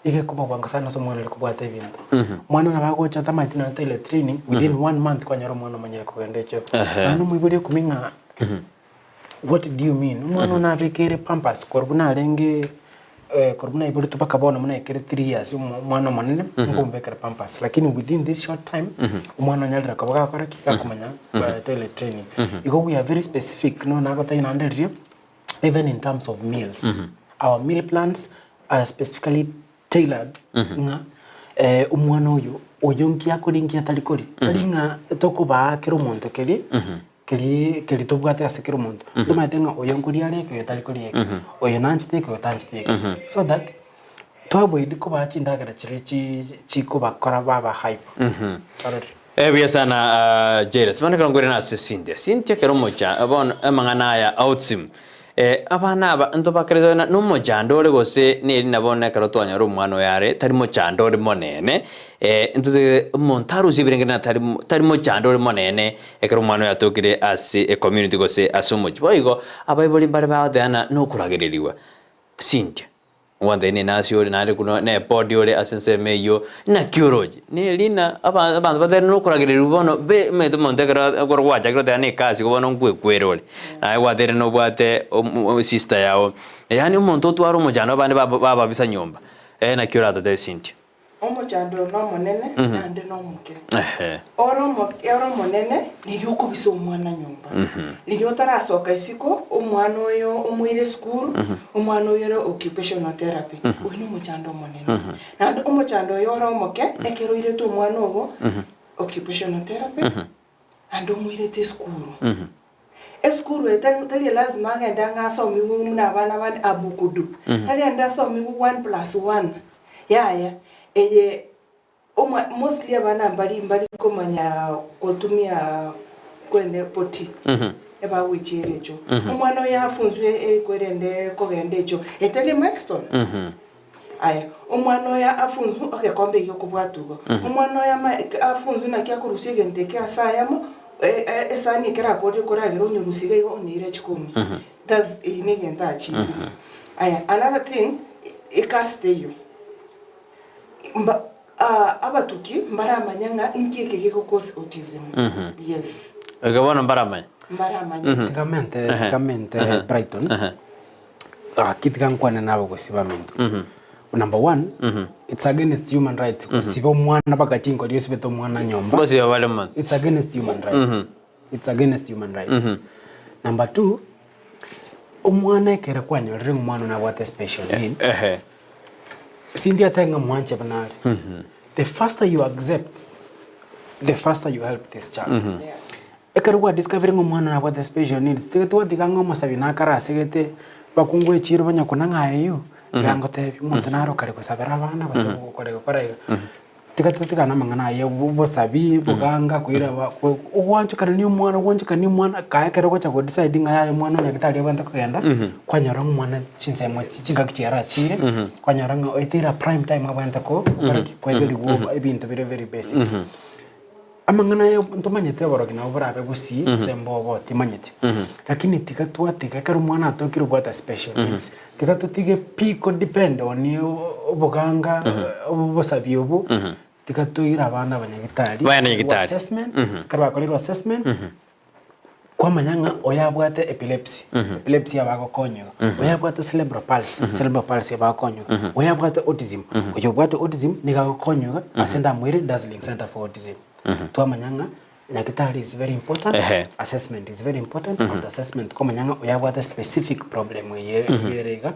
iga ekoba bwango sana ase omwana oria kobwata ebinto. Omwana nabo agocha atamanyeti nonye toilet training within one month kwanyora omwana omonyene kogenda echoo. Naende omoibori okumia ng'a What do you mean? Omwana one nabekeire pampers korwa buna arenge korwa buna aiboretwe mpaka bono buna aikire 3 years omwana omonene nkomobekera pampers lakini within this short time omwana onyarire koba gakora ki? Gakomanya toilet training. Igo we are very specific nonya nagotebia naende riria even in terms of meals our meal plans are specifically tailored ng'a omwana oyo, oyo nki akoria nki atari koria, tari ng'a tokobaa kera omonto keria keria keria tobwate ase kera omonto, ntomanyete ng'a oyo nkoria are eke oyo tari koria eke, oyo nanchete eke oyo tancheti eke, so that to avoid kobaa chindagera chiria chi chikobakora baba hyper. Orore. Buya sana Jairus. Bono ekero nkoirana ase Cynthia. Cynthia ekero omocha bono amang'ana aya autism abana aba ntobakerete na nomochando ore gose neri na bono ekero twanyora omwana oyo are tari mochando ore monene ntotagete omonto arusie ebirenge na tari tari mochando ore monene ekero omwana oyo atokire ase ecommunity gose ase omochie. Boigo abaibori mbare bagoteana nokoragereriwa. Cynthia. Ogwantebi nenasi ore naende buna nepodi ore ase ensemo eyio, naki oroche? Nerina aba abanto batari nokoragererigwa bono be omanyete omonto ekero ekero gwachakire goteba na ekasi igo bono nkwekwera ore, naye gwateire nobwate omo sister yago, yaani omonto otware omochando abande baba bababisa nyomba, naki oratotebie Cynthia? Omochando oyo nomonene, naende nomoke. Ore omoke ore omonene riria okobisa omwana nyomba. Riria otarasoka isiko, omwana oyo omoire esukuru, omwana oyo ore occupational therapy, oyio nomochando omonene. Naende omochando oyo ore omoke, ekero oirete omwana ogo. Occupational therapy, naende omoirete esukuru. Esukuru eye tari tari elasima agende ang'e asomigwe buna abana bande abukudu, tari ende asomigwe one plus one, yaya, eye omwa mostly abana mbari mbari komanya gotumia kwende poti, ebagoichera echoo. Omwana oyo afunzwe ekwerende kogenda echoo, etari emilestone. Aya, omwana oyo afunzwe egekombe gi'okobwatwa igo. Omwana oyo ama afunzwe naki akorusia egento eke ase ayamo, esani ekero akorire koragera onyerusie iga igo onyeire chikoni. That's eyio na egento achievire. Aya, another thing, ekasi teiyo. Mba abatuki mbaramanye ng'a inki eke gegocause autism. Yes. Eke bono mbaramanye. Mbaramanye. Tiga mente, tiga mente Brighton. Gaki tiga nkwane nabagosi baminto. Number one, it's against human rights gosiba omwana mpaka chinkori osibete omwana nyomba. Gosiba bare mono. It's against human rights. It's against human rights. Number two, omwana ekere kwanyorire ng'a omwana one nabwate special need, Ehe. Cynthia atebe ng'a mwanche buna are. The faster you accept, the faster you help this child. Ekero gwa discover ng'a omwana nabwate special needs, tiga twatiga ng'a omosabi nakare asegete bakungu echiro banya kona ng'a aye you, tiga ngotebi, omonto naro okare gosabera abana gose okare gokora iga. Tiga totigane amang'ana aya obosabi, oboganga, koira aba ogwanchokana omwana ogwanchokana omwana, kae ekero ogocha go decide ng'a yaya omwana onye tari obwenerete kogenda, kwanyora ng'a omwana chinsemo chingaki chiarachire, kwanyora ng'a oeteire prime time abwenerete ko gokora ki? Koegerigwa ebinto bire very basic. Amang'ana aya ntomanyete oborogi nabo borabe gusii gose mbobo timanyeti, lakini tiga twatiga ekero omwana atokire obwate special needs, tiga totige pi ko depend on oboganga obosabi obo, tiga toire abana abanyagitari Bagende nyagitari. assessment, ekero bakorirwe assessment, kwamanya ng'a oyo abwate epilepsy, epilepsy abagokonywa, oyo abwate cerebral palsy, cerebral palsy abagokonywa, oyo abwate autism, oyo obwate autism nigo agokonywa ase ndamoire Dazzling Centre for Autism. Twamanya ng'a nyagitari is very important, Ehe. assessment is very important, after assessment kwamanya ng'a oyo abwate specific problem eye ere iga,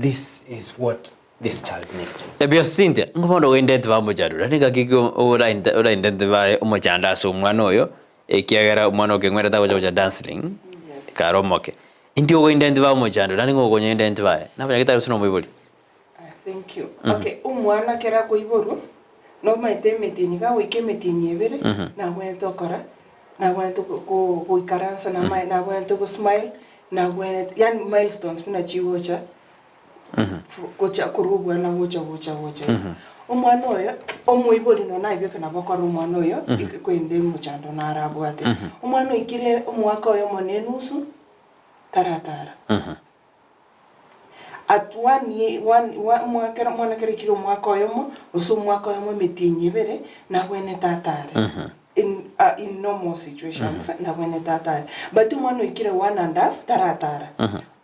this is what this child needs. Ebio Cynthia, ng'o bono oendete bamochandora? Nengaki ki oraendete bae omochando ase omwana oyo, ekiagera omwana okeng'werete agocha gocha dancing kare omoke. Indi ogoindenti bae omochando naende ng'o okonyoindenti baye? Nabanyagitari gose nomoibori? Thank you. Okay, omwana ekero akoiborwa, nomanyete emetienyi gagoika emetienyi ebere, nagwenerete gokora, nagwenerete goikaransa, nagwenerete gosmile, nagwenerete yaani milestones buna chigocha. Gocha korwa obwana gocha gocha gocha iga. Omwana oyo, omoibori nonya naibeke nabo okora omwana oyo kwende omochando naro abwate. Omwana oikire omwaka oyomo na enusu, taratara. At one year one one omwaka ekero omwana ekero aikire omwaka oyomo, gose omwaka oyomo emetienyi ebere, nabwenerete atare. In in normal situations, nabwenerete atare. But omwana oikire one and half, taratara.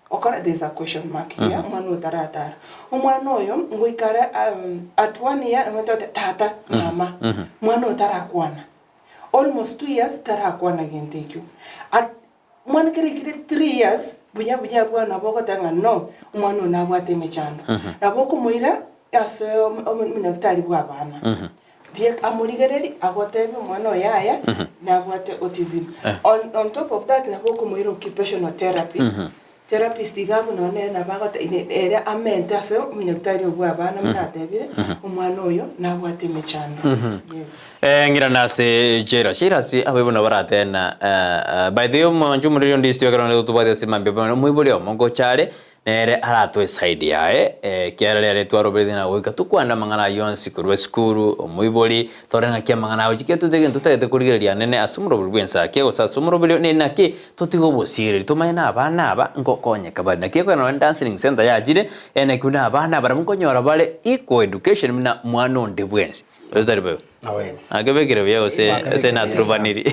Okora there is a question mark here, omwana oyo taratara. Omwana oyo ngoika are at one year nabo togote tata, mama, mwana oyo tarakwana. Almost 2 years tarakwana gento ekio. At omwana ekero aikire 3 years, buya buya abwo nabo ogoteba ng'a no, omwana oyo nabwate emechando. Nabo okomoira ase omonyagetari bwa abana, Biek amorigererie agotebie omwana oye yaya nabwate autism. On top of that nabo okomoira occupational therapy, therapist iga abwo nonye nere nabo agote ere amente ase omonyagitari obwo abana buna atebire omwana oyo nabwate emechando. Yes. Ng'irane ase Jairus. Jairus abaibori nabo baratena by the way omonche omoriri onde isiko ekero onde tobwate ase mambia bono omoibori omo ngocha are Nere aratoe esaidi yaye, ekiagera riare twaroberetie na goika tokwane amang'ana ayio onsi korwa esukuru, omoibori, tore ng'aki amang'ana agochikia totige egento totagete korigereria anene ase omoroberi bw'ensaki gose ase omoroberi ne naki totige obosiereri tomanye na abana aba ngokonyeka bare. Naki ekero nonye dancing center yachire, naki buna abana barabwo nkonyora bare equal education buna mwana onde bwensi. Gose tari boigo? Nakebekire buya gose ase naturubaniri.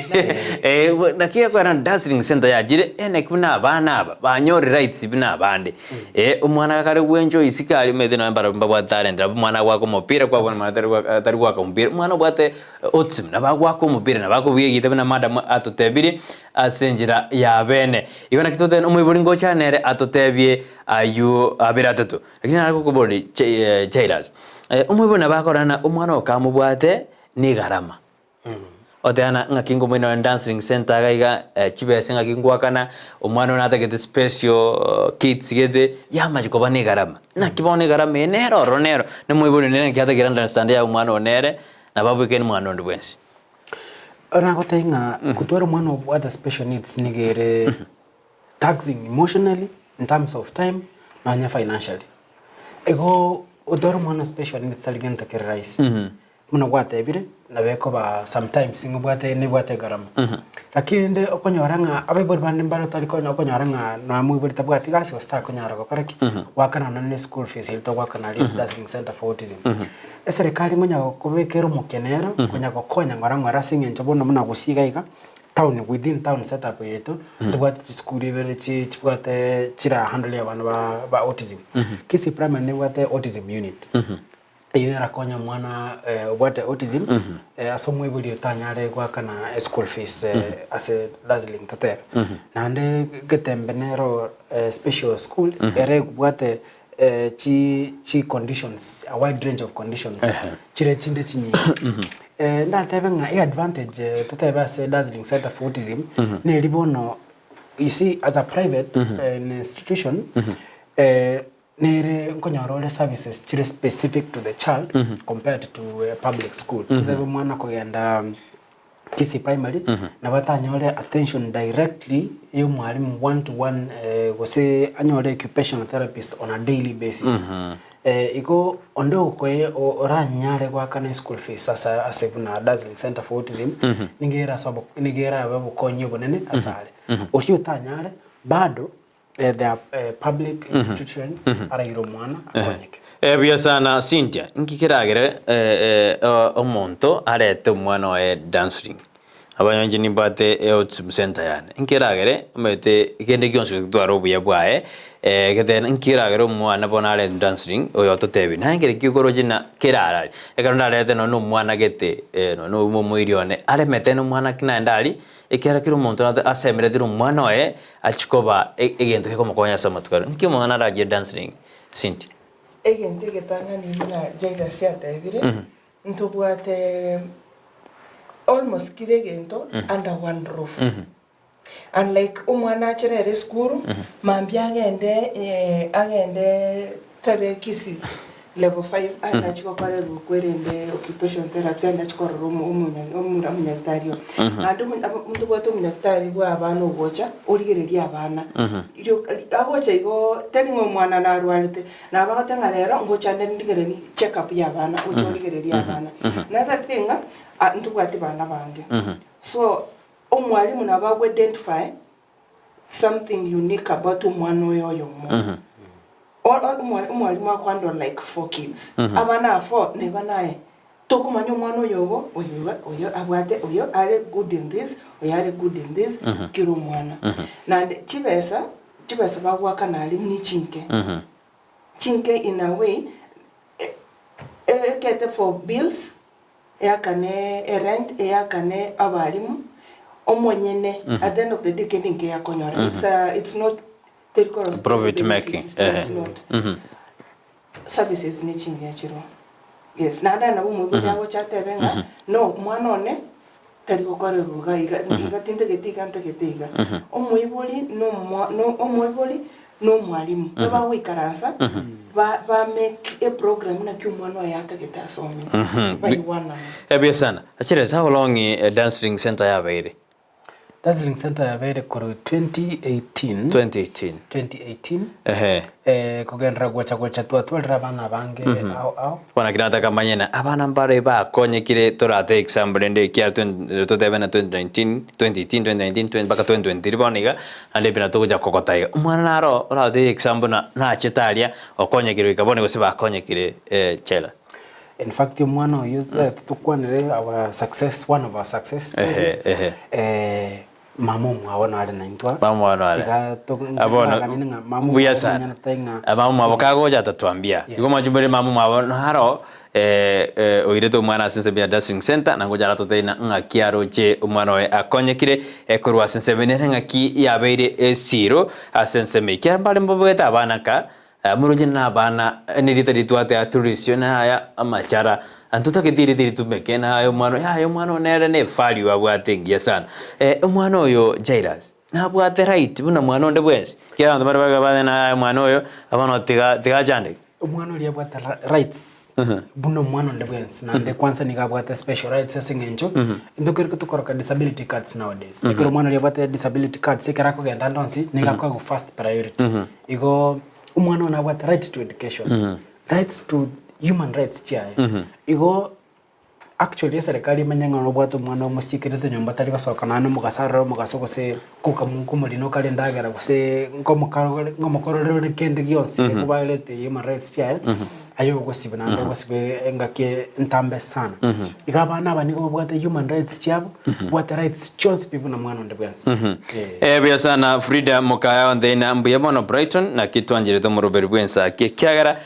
Naki ekwera dazzling center yachire naki buna abana aba banyore rights buna abande. Omwana gakare gwenjoy isiko aria omanyete nonye barabwo mbabwate talent nabo omwana agoaka omopira kwabona omwana tari goaka tari goaka omopira. Omwana obwate autism nabo agoaka omopira nabo akobugia egita buna madam atotebirie ase enchera ya bene. Igo naki totebe omoibori ngocha nere atotebie aywo abere atato. Lakini nare gokoboria Jairus, omoibori nabo akorora ng'a omwana oo kamobwate negarama. Oteana ng'aki nkomoina one dancing center iga iga chibesa ng'aki ngoakana, omwana one atagete special kids gete, yamanya koba na egarama. Naki bono egarama eye nere ororo nero, na omoibori onde naki atagere understand ya omwana one nere, nabo abwekaine omwana onde bwensi. Nagotebia ng'a gotwara omwana obwate special needs nigo ere taxing emotionally, in terms of time, nonya financially. Igo gotwara omwana special needs tari gento kere rahisi. Buna gwatebire, nabo ekoba sometimes ng'a obwate nebwate egarama. Lakini rende okonyora ng'a abaibori bande mbare otari konya okonyora ng'a nonya moibori tabwati gasi gose takonyara gokora ki, goakana nonya ne school fees eria togoakana aria ase Dazzling Centre for Autism. Eserekari ngonya kobekera omokia nero, konya gokonya ng'ora ng'ora ase eng'encho bono buna gusii iga iga, town within town set up yaito, ntobwate chisukuru ibere chi chibwate chira handle abana ba ba autism. Kisii Primary nebwate autism unit. Eyio erakonye omwana obwate autism ase omoibori otanyare goakana eschool fees ase Dazzling totebe. Naende Getembe nero special school ere ebwate chi chi conditions a wide range of conditions chire chinde chinyinge. Ndatebe ng'a eadvantage totebe ase Dazzling Centre for Autism neri bono you see as a private institution Nere nkonyora ore services chire specific to the child compared to a public school. Totebe omwana kogenda Kisii Primary nabo atanyore attention directly ya omwalimu one to one gose anyore occupational therapist on a daily basis. Igo onde okoe oranyare goakana eschool fees ase ase buna Dazzling Centre for Autism nigo ere ase obo nigo erabe obokonyi obonene asare. Oria otanyare bado There are public institutions araire omwana akonyeke. Buya sana Cynthia, inki keragere omonto arete omwana oye dancing? Abanyonchi nimbwate autism center yane, inki keragere omanyete kende gionsi gotwara obuya bwaye gete inki keragere omwana bono arente dancing oyo ototebi naye nkere ki okoroche na kerarari ekero ndarete nonye na omwana gete nonye na omoiri one aremete na omwana ki naende aria Ekiagera kera omonto nate asemeretie nomwana oye achie koba egento gekomokonya ase amatuko aria. Nki omong'ina arachie dancing Cynthia? Egento egetang'ani buna Jairus atebire, ntobwate almost kera egento under one roof. Unlike omwana achere ere esukuru, mambia agende agende tebe Kisii Level 5 aye achie gokorerwa okwo erinde occupation therapy aende achie korora omo- omonya- omura omonyagitari oyo. Naende omo- abo ntobwate omonyagitari bwa abana ogocha, origereria abana. Rioka ri agocha igoo tari ng'a omwana narwarete, nabo agoteba ng'a rero ngocha nde ndigereri check up ya abana, oche origererie abana. Natagete ng'a ah ntobwati bana bange. So, omwalimu nabo ago identify something unique about omwana oyo oyomo. Omwalimu akohandle like four kids. Abana aba four neba naye. Tokomanya omwana oyo ogo, oyo iga, oyo abwate, oyo are good in this, oyo are good in this, kera omwana. Naende chibesa, chibesa bagoakana aria nichinke. Chinke in a way, ekete for bills, Eakane erent, eakane abalimu, omonyene at the end of the day kende nke akonyora. It's a, it's not teri korosia Profit benefits, making, it's ehe. not. Services ne chingiya chiroo. Yes, naende nabo omoibori agocha atebe ng'a no omwana one tari gokorerwa iga iga iga tintageti iga ntagete iga. Omoibori na omwa na omoibori na omwalimu, ebagoikaransa ba ba make a program naki omwana oye atagete asome, baigwanane. Ebuya sana. Achire how long dancing center yabeire? Dazzling Center yabeire korwa 2018 2018. 2018 Ehe. eh, kogenderera gocha gocha twatwarire abana abange ao ao Bono naki nataka manye na abana mbare bakonyekire torate example rende ekiagera twen totebe na 2019, 2018, 2019, 20 mpaka 2023 bono iga, naende buna togocha kogota iga. Omwana naro oratoe example buna nachete aria okonyekire goika bono gose bakonyekire jela. In fact omwana oyio tokwanere our success one of our success stories Ehe, eh, mama omwabo nare naintwe aa. Mama omwabo nare. Tiga to- Ah, bono, togane ng'a mama mbuya omwabo sana. monyene tari ng'a Ah, mama omwabo kagocha atatuambia. Yes. Igo mwachumbire mama omwabo naro oirete omwana ase ensemo ya Dazzling Center na ngocha aratotebie na ng'aki aroche omwana oye akonyekire korwa ase ensemo eye nere ng'aki yabeire esiro ase ensemo eye. Ekiagera mbare mbabwate abana ka moroche na abana nerieta ritwate aturisio na aya amachara. Ntotagete erieta ritumeke na aye omwana oyo, yaya omwana oyo nere ne value abwate engiya sana. Omwana oyo Jairus, nabwate right buna mwana onde bwensi, ekiagera abanto bare babe na aye omwana oyo, bono tiga tiga achandeke. Omwana oria abwate rights buna omwana onde bwensi naende kwanza nigo abwate special rights ase eng'encho ntokereke tokoroka disability cards nowadays. Ekero omwana oria abwate disability cards ekero akogenda ande onsi nigo akoegwa first priority. Igo omwana oyo nabwate right to education, rights to human rights chiaye. Igo Actually eserekari emanye ng'a nobwate omwana omosiekerete nyomba tari gosoka naende omogaso arore omogaso gose komorina okare endagera gose nkomokorera ore kende gionsi gekobaerete human rights chiaye, aye ogosiba naende ogosiba engaki entambe sana. Iga abana aba nigo babwate human rights chiabo, babwate rights chionsi pi buna mwana onde bwensi. Eh. Buya sana Frida mokaya onde mbuya mono Brighton naki twancherete omoroberi bw'ensaki ekiagera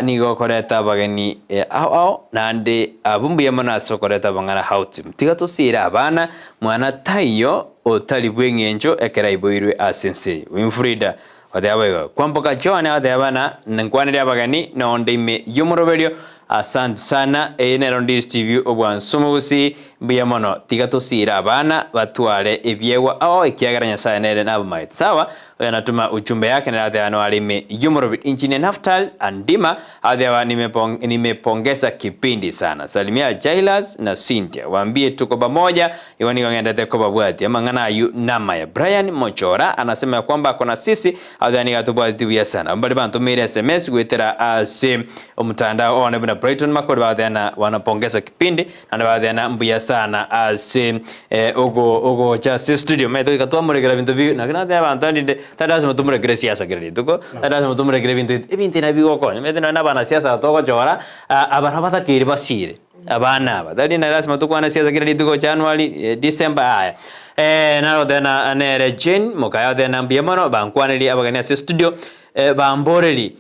Nigo okoreta abageni ao ao, naende abwo mbuya mono ase okoreta amang'ana hautim. Tiga tosiire abana, mwana taiyo otari bw'eng'encho ekero aiboirwe ase ense eye. Winfrida oteba boigo. Kwamboka Joan agoteba bana, Nkwanere abageni nonde ime y'omoroberio. Asante sana, eye nero Ndisi TV obwansu omogusii, mbuya mono. Tiga tosiire abana batware ebiegwa ao ekiagera Nyasaye nere nabamaete. Sawa, Oyo anatuma ujumbe yake nere ano are ime y'omorobi Engineer Naftal Andima atheba nimepongeza kipindi sana. Salimia Jailus na Cynthia waambie tuko pamoja igo nigo ng'endete kobabwatia amang'ana ayio namaya. Brian Mochora anasema ya kwamba ako na sisi atheba nigo atobwateti buya sana. Mbare bantomeire sms goetera ase omotandao one buna Brighton Makori bagoteana wanapongeza kipindi Naende bagateba, Mbuya sana ase ogocha ase studio. Omanyete goika twamorekera binto bi, naki nateba abanto rinde, tari lasima tomorekere siasa kera rituko, tari lasima tomorekere ebinto ebinto ebi nabigokonya. Omanyete nonye na abanasiasa aba togochora, aba nabatakeire basire, abana aba. Tari na lasima tokwane siasa kera rituko January, December yaya. Naro goteba nere Jane, mokaye agoteba mbuya mono, bankwanerie abageni ase studio, bamborerie.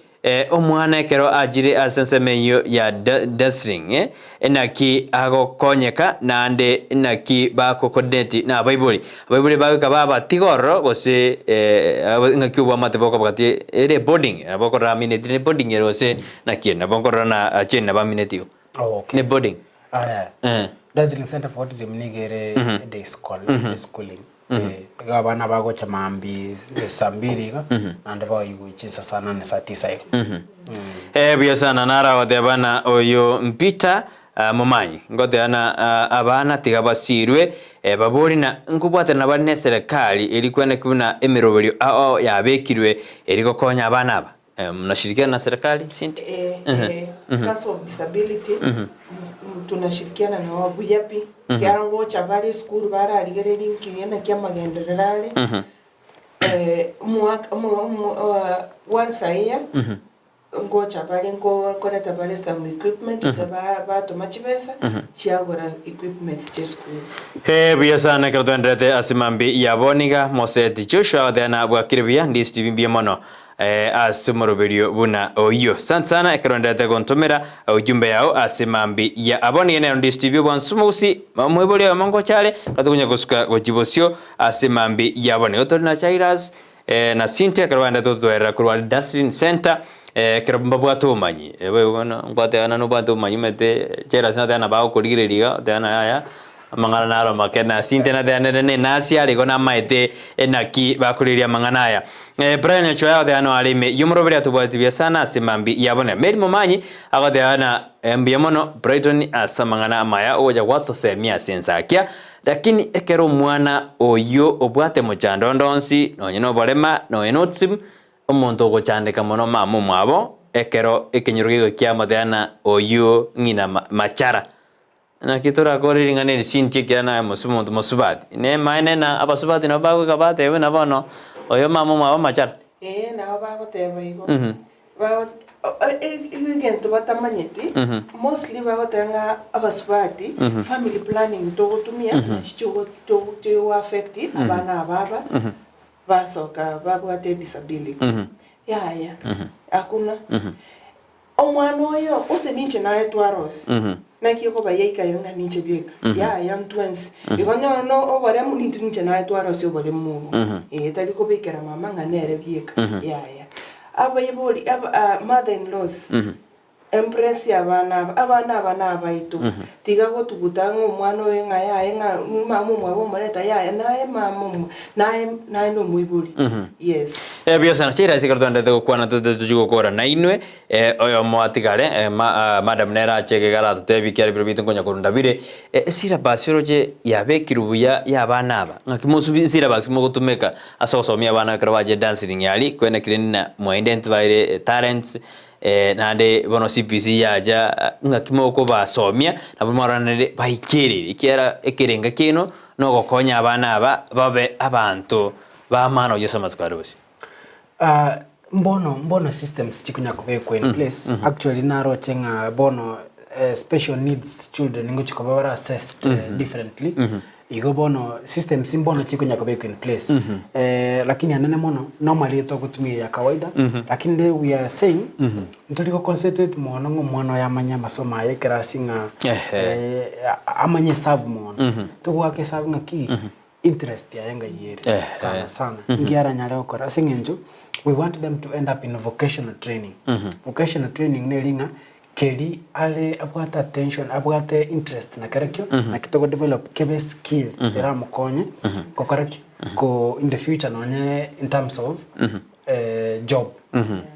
Omwana ekero achire ase ensemo eyio ya Dazzling, naki agokonyeka, naende naki bakocoordinate nabaibori? Abaibori bagoika babatiga ororo gose ng'aki obwamate bokoba gati ere boarding nabo okorora amineti ne boarding ere gose naki ere nabo nkorora na Jane nabo amineti igo. Okay. Ne boarding. Aya. Dazzling Center for Autism nigo ere day school, day schooling. Igo abana bagocha mambia saa mbiri iga, naende baoigwe chinsa saa nane saa tisa iga. Eh, buya sana naragoteba na oyo Peter momanyi ngoteba na abana tiga basirwe babori na nkobwatana bare ne serikali eri kweneki buna emeroberio ao ao yabekirwe eri gokonya abana aba. Mnashirikiana na serikali Cindy? Eh, eh, Council of Disability tunashirikiana na wao buya pi kiara ngocha bare esukuru bararigereria nkiria naki amagenderero are omwaka once a year ngocha bare nkoreta bare some equipment gose batoma chibesa chiagora equipment chia esukuru. Ee, buya sana ekero twaenderete ase mambia ya bono iga, Moseti Joshua agoteeba nabwakire buya, ndisitibi mbuya mono. Ase omoroberio buna oyio. Asante sana ekero ndete gontomera ujumbe yao ase mambi ya abwo nigo nero ndisitibie obwansu mogusi omoibori oyomo ngocha are gatokonya gosuka gochia bosio ase mambi ya abwo nigo tore na Jairus na Cynthia ekero baendete gototwerera korwa Daslin Center ekero mbabwate obomanyi boigo bono ngwatebana nobwate obomanyi omanyete Jairus nateba nabo agokorigereria iga oteba yaya Amang'ana naro make, na Cynthia nateanere nenasi are igo namaete naki bakoreria amang'ana aya. Brian Ochoa agoteba noare ime y'omoroberi atobwateti buya sana ase mambi yabo na Mary Momanyi agoteba na mbuya mono Brighton ase amang'ana amaya ogocha gwatosemia ase ensakia lakini ekero omwana oyio obwate mochando onde onsi nonye noborema nonye noautism omonto ogochandeka mono mama omwabo ekero ekenyoro geigo kiamoteba na oyio ng'ina machara Naki torakore ring'ana eri sintie ekiagera naye omonto mosubati. Nemaene na abasubati nabo bagoika batebe buna bono oyo mama omwabo amachara. Ee, nabo bagoteba igo. Egento batamanyeti, mostly bagoteba ng'a abasubati, family planning togotumia, nachi chigo affect abana aba aba, basoka babwate disability. Yaya, hakuna. Omwana oyo, gose ninche naye twarose, naki okoba yaikaire ng'a ninche bieka, yaya ntwensi. Igo onye no oboremu nintwe ninche naye twarosia oboremu obo. Ee, tari kobekera mama ng'a nere bieka, yaya. Abaibori aba mother in laws, Embrace abana aba, abana aba nabaito, tiga gotuguta ng'a omwana oyo ng'a yaye ng'a mama omwabo omoreta yaya naye mama omwa naye naye nomoibori yes. Ebiasara chiira ekero twaendete gokwana tote tochie gokora nainwe, oyomo atigare, ma madam nere ache iga aratotebie ekiagera ebiro biaito nkonya korunda bire, esyllabus oroche yabekirwe buya ya abana aba, ng'aki mosubi esyllabus mogotumeka ase ogosomia abana ekero bachire dancing aria, kwenekire na mwa identifyire talents, Naende bono CBC yacha ng'aki mokobasomia, nabo mwaroranire baikereri, ekiagera ekerenga kiaino nogokonya abana aba babe abanto b'amana gochia ase amatuko are bosio. Ah, mbono mbono systems chikonya kobekwa in place actually naroche ng'a bono eh, special needs children ngochi koba bare assessed eh, differently Igo bono systems mbono chikonya kobekwa in place eh, lakini anene mono normally togotumia ya kawaida lakini rero we are saying ntori go concentrate mono ng'a omwana oyo amanye amasomo aye ekerasi ng'a Ehe. eh, amanye esabu mono togoaka esabu ng'aki interest yaye ng'ai ere Ehe. sana sana nki aranyare gokora ase eng'encho we want them to end up in vocational training vocational training neri ng'a Keri are abwate attention, abwate interest na kerekio, naki togo develop kebe skill eramokonye gokora ki? Ko in the future nonye in terms of job.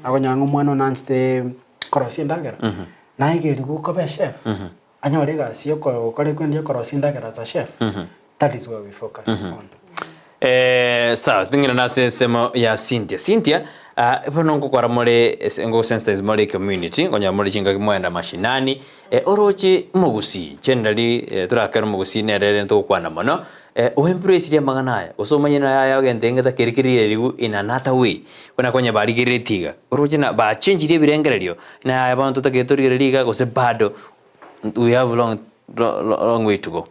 Okonyora ng'a omwana one nanchete korosia endagera, naegerigwe koba echef, anyore egasi ya okoro ekwende ya okorosia endagera as a chef, that is where we focus on. Sawa, ting'ina ase ensemo ya Cynthia. Cynthia, ah, bono ngokora more ase ngosensitize more ecommunity, nkonyora more chingaki mwagenda mashinani, oroche omogusii generally torakere omogusii nere ere togokwana mono, oembrace amang'ana aya, gose omanye naye aya ogente ng'eta keri kerigereriwu in another way, buna konya barigereretie iga, oroche na bachengirie ebirengererio, naye aya bono totagete torigererie iga gose bado we have long long way to go.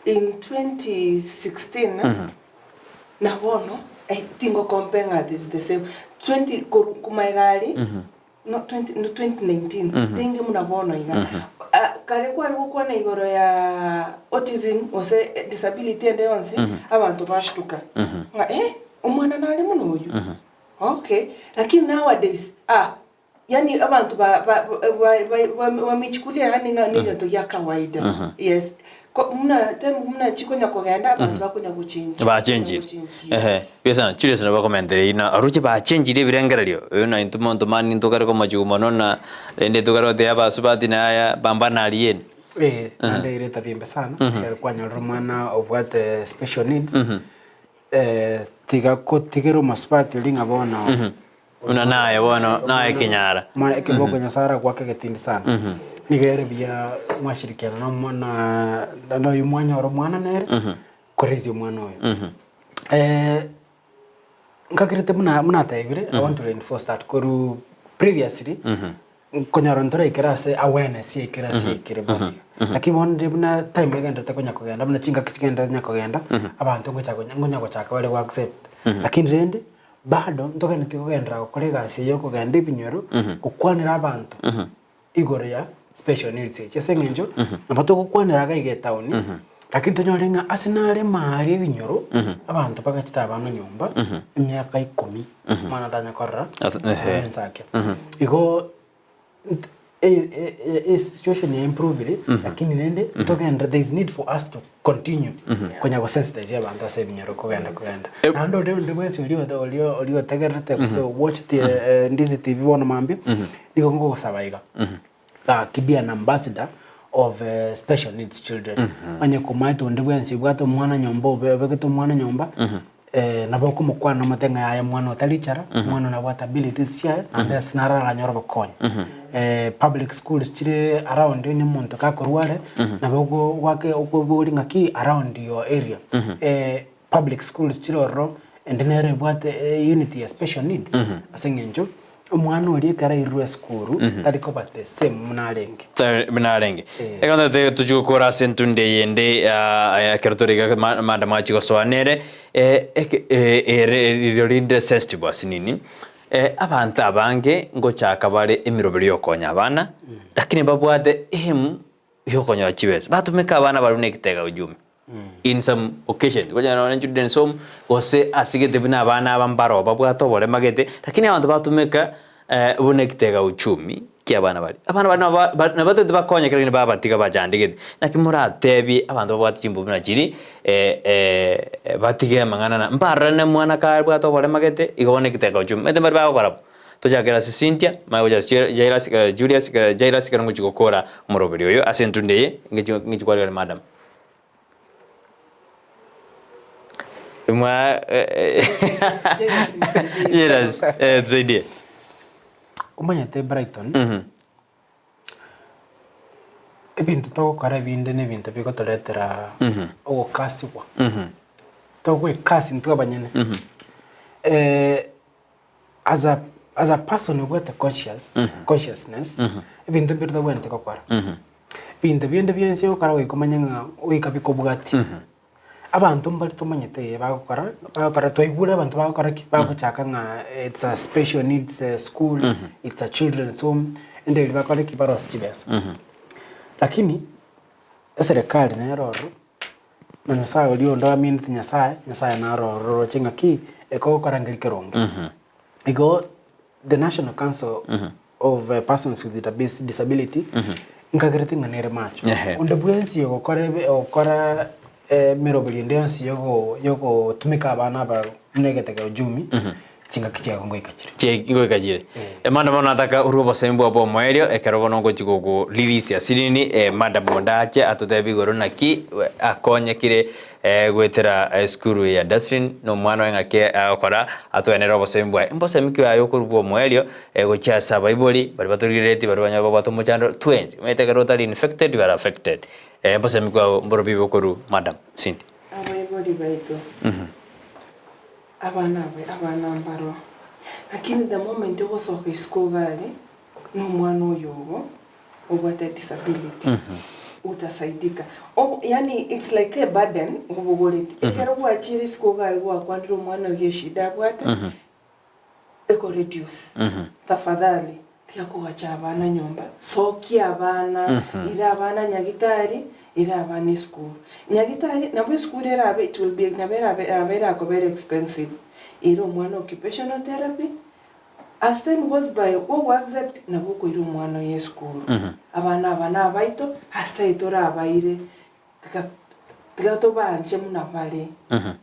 In 2016 na bono tingo compare ng'a is the same 20 korwa komaega aria no 20 no 2019 tenge buna bono iga. Kare kware gokwana igoro ya autism gose disability ende yonsi abanto bashtuka ng'a eh omwana nare buna oyio okay lakini nowadays ah Yaani abanto ba ba ba ba bameichukulia yaani ng'a negento gia kawaida. Yes. Ko buna time buna chikonya kogenda abanto bakonya gochenji. Bachenjire. Gochenji, Ehe. yes. Besa chire sina bakomentera ina aroche bachenjire ebirengererio. Oyo na intwe monto mani ntokare komochigu mono na rende tokare gotebia abasubati na aya pambana aria ende. Eh, naende ere etabia embe sana, ekero kwanyorire omwana obwate special needs, tiga kotigera omosubati oria ng'a bono Buna naye bono naye ekenyara. Mwana ekeboko Nyasaye aragoake egetindi sana. Nigo ere buya mwashirikiana na omwana na oyo mwanyora omwana nere koraise omwana oyo. Nkakerete buna buna atebire I want to reinforce that korwa previously nkonyora ntoraikera ase awareness yaikire ase yaikire bono iga. Lakini bono riria buna time egenderete konya kogenda buna chingaki chigenderete konya kogenda abanto ngocha ngonya gochaka bare go accept. Lakini rende Bado ntogeneti kogenderera gokora egasi eye y'okogenda ebinyoro gokwanera abanto igoro ya special needs echi ase eng'encho nabo togokwanera iga iga etaoni lakini tonyore ng'a ase nare maari ebinyoro abanto bagachete abana nyomba emiaka ikomi omwana tanya korora ensake. Igo Situation ya improvire lakini rende togenderere there is need for us to continue konya gosensitize abanto ase ebinyoro kogenda kogenda. Naende onde onde bwensi oria ote oria oria otegererete gose owatchete Ndizi TV bono mambia, nigo ngogosaba iga, gaki be an ambassador of special needs children. Onye komaete onde bwensi obwate omwana nyomba obe obegete omwana nyomba, Nabo okomokwana omote ng'a yaya omwana otari richara, omwana nabwate abilities chiaye, naende ase naro aranyore obokonyi. Public schools chire around onye omonto gakorwa are, nabo ogo gwake okoboria ng'aki around your area. Public schools chire ororo, ende nere ebwate unit ya special needs, ase eng'encho Omwana oria ekero airirwe esukuru tari koba the same buna arenge. Tari buna arenge. Ekero totagete tochie gokora ase entunde eye ende ekero tore iga madam achie gosoa nere ere rirorio rinde sensitive ase nini, abanto abange ngochaka bare emeroberi yokonya abana, lakini babwate aim yokonyora chibesa. Batumeka abana baria buna ekitega ujumbe. In some occasions, ngocha nonye children's home, gose ase gete buna abana aba mbaro babwate oborema gete, lakini abanto batumeka Buna ekitega uchumi ki'abana baria. Abana baria nabo ba- nabatete bakonye kera kende babatiga bachandegete. Naki moratebie abanto babwate chimbu buna chiria batige amang'ana na mbarorane mwana kabwate oborema gete, igo bono ekitega uchumi. Omanyete mbari bagokora bo? Tochakere ase Cynthia, manye gocha ase Jairus Julius Jairus ekero ngochia gokora omoroberi oyo ase entunda eye, ngechi ngechi kwarigania madam. Mwa Jairus tusaidie. Omanyete Brighton, ebinto togokora ebinde na ebinto bigotoretera ogokasigwa, togoekasi intwe abanyene. As a as a person obwate conscious consciousness, ebinto mbire tobwenerete gokora. Ebinto binde bionsi ogokora goika omanye ng'a goika bikobwatie. Abanto mbare tomanyete ee bagokora, bagokora twaigure abanto bagokora ki? Bagochaka ng'a it's a special needs school, it's a children's home, ende erio bakore ki? Barosie chibesa. Lakini, eserekari nere ororo, na Nyasaye oria onde oamineti Nyasaye, Nyasaye naro ororo oroche ng'a ki? Ekogokora nkeri keronge. Igo the National Council of Persons with Disability, nkagerete ng'a nere macho. Onde bwensi ogokora ebe ogokora emeroberi ende yonsi yogo yogotumeka abana aba buna egetega ujumi, chingaki chiago ngoika chire. Chie ngoika chire. Emanda bono nataka orue obosemi bwabo omoerio ekero bono ngochi gokorelease asirini madam onde ache atotebie igoro naki akonyekire goetera esukuru ya Dustin na omwana oye ng'aki agokora atoenere obosemi bwaye. Mbosemi ki aye okorwa bwa omoerio gochia ase abaibori baria batorigereretie baria banyore babwate omochando twensi omanyete ekero otari infected you are affected. Mbosemi ki aye mborobio bokorwa madam Cindy. Abaibori baito, abana abe abana mbaro, lakini the moment ogosoka isiko iga aria, na omwana oyo ogo obwate disability, utasaidika. O yaani it's like a burden obogoretie. Ekero gwachire isiko iga aria gwakwanire omwana oyo eshida abwate, eko reduce. Tafadhali tiga kogacha abana nyomba, sokia abana, ira abana nyagitari, ira abana esukuru. Nyagitari nabo esukuru erabe it will be nabo erabe nabo erakoba ere expensive. Ira omwana occupational therapy, as time goes by gogo accept nabo okoira omwana oye esukuru. Abana aba nabaito ase aye torabaire tiga tiga tobanche buna bare.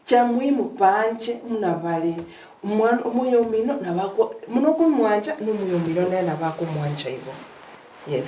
Chia muhimu banche buna bare. Omwana omoyomino nabo ako buna okomwancha na omoyomino nere nabo akomwancha igo. Yes.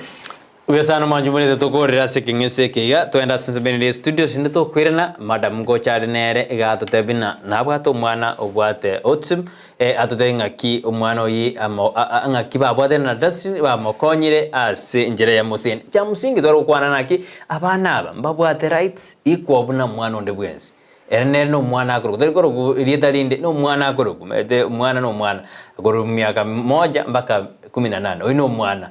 Buya sana omwanchi omorete tokorera ase ekeng'ese eke iga, togende ase ensemo ere studio rende tokoirana, madam ngocha are nere iga atotebie ng'a nabwate omwana obwate autism, atotebie ng'aki omwana oyio amo ng'aki babwatane na Dustin bamokonyire ase enchera ya mosini. Chia msingi tware gokwana naki, abana aba mbabwate rights equal buna omwana onde bwensi. Ere nere nomwana akorokwa, tari korokwa erieta rinde, nomwana akorokwa, omanyete omwana nomwana, korwa miaka moja mpaka kumi na nane, oyio nomwana.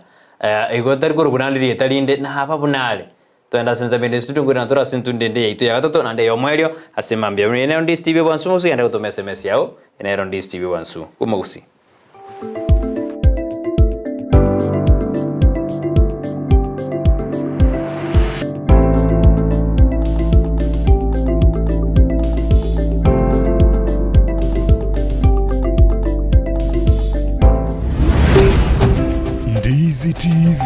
Igo tari korokwa naende rieta rinde, naba buna are. Togende ase ense bende studio nkoirana tore ase entundo ende yaito ya gatato naende ey'omoerio ase mambia. Eye nero Ndisi TV Obwansu Mogusi, genda gotoma SMS yao, eye nero Ndisi TV Obwansu Bw'Omogusi. Ndizi TV,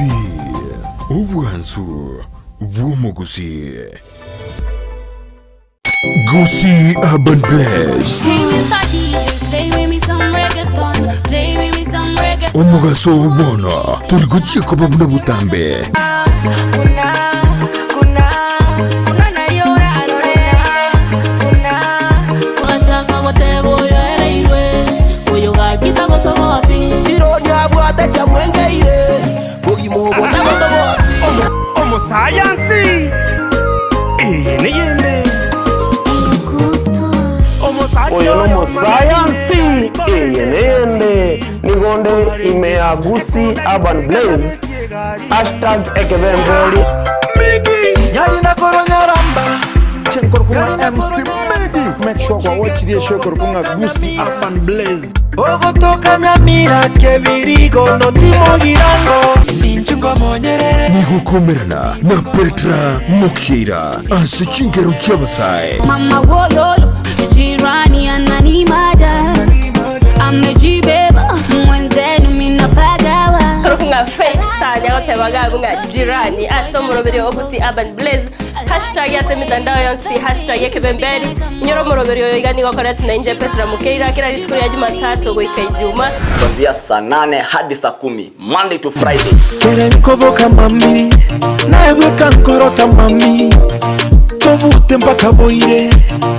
obwansu bw'omogusii. Gusii Urban Blaze, omogaso oo bono tori gochia koba buna botambe. Omosayansi eye neyende. Oyo nomosayansi eye neyende nigo nde ime ya Gusii Urban Blaze hashtag ekebemberi. Nyarina korwa Nyaramba Chenkorokwa MC Medi Make sure kwa watch the show korokwa Gusii Urban Blaze Ogotoka Nyamira Kebirigo Notimo Girango Nigokomerana na Petra Mokeira ase chingero chi'abasae. Mama wololo, jirani ananimada, amejibeba mwenzenu mina gabu ng'a jirani ase omoroberio o Gusii Urban Blaze hashtag ase emitandao yonsi pi hashtag ekebemberi inyora omoroberio oyo iga nigo okoretwa na inche Petra Mukeira kera rituko ria Jumatatu goika Ijuma. Kuanzia saa nane hadi saa kumi Monday to Friday. Kere nkoboka mami naebweka nkorota mami tobute mpaka boire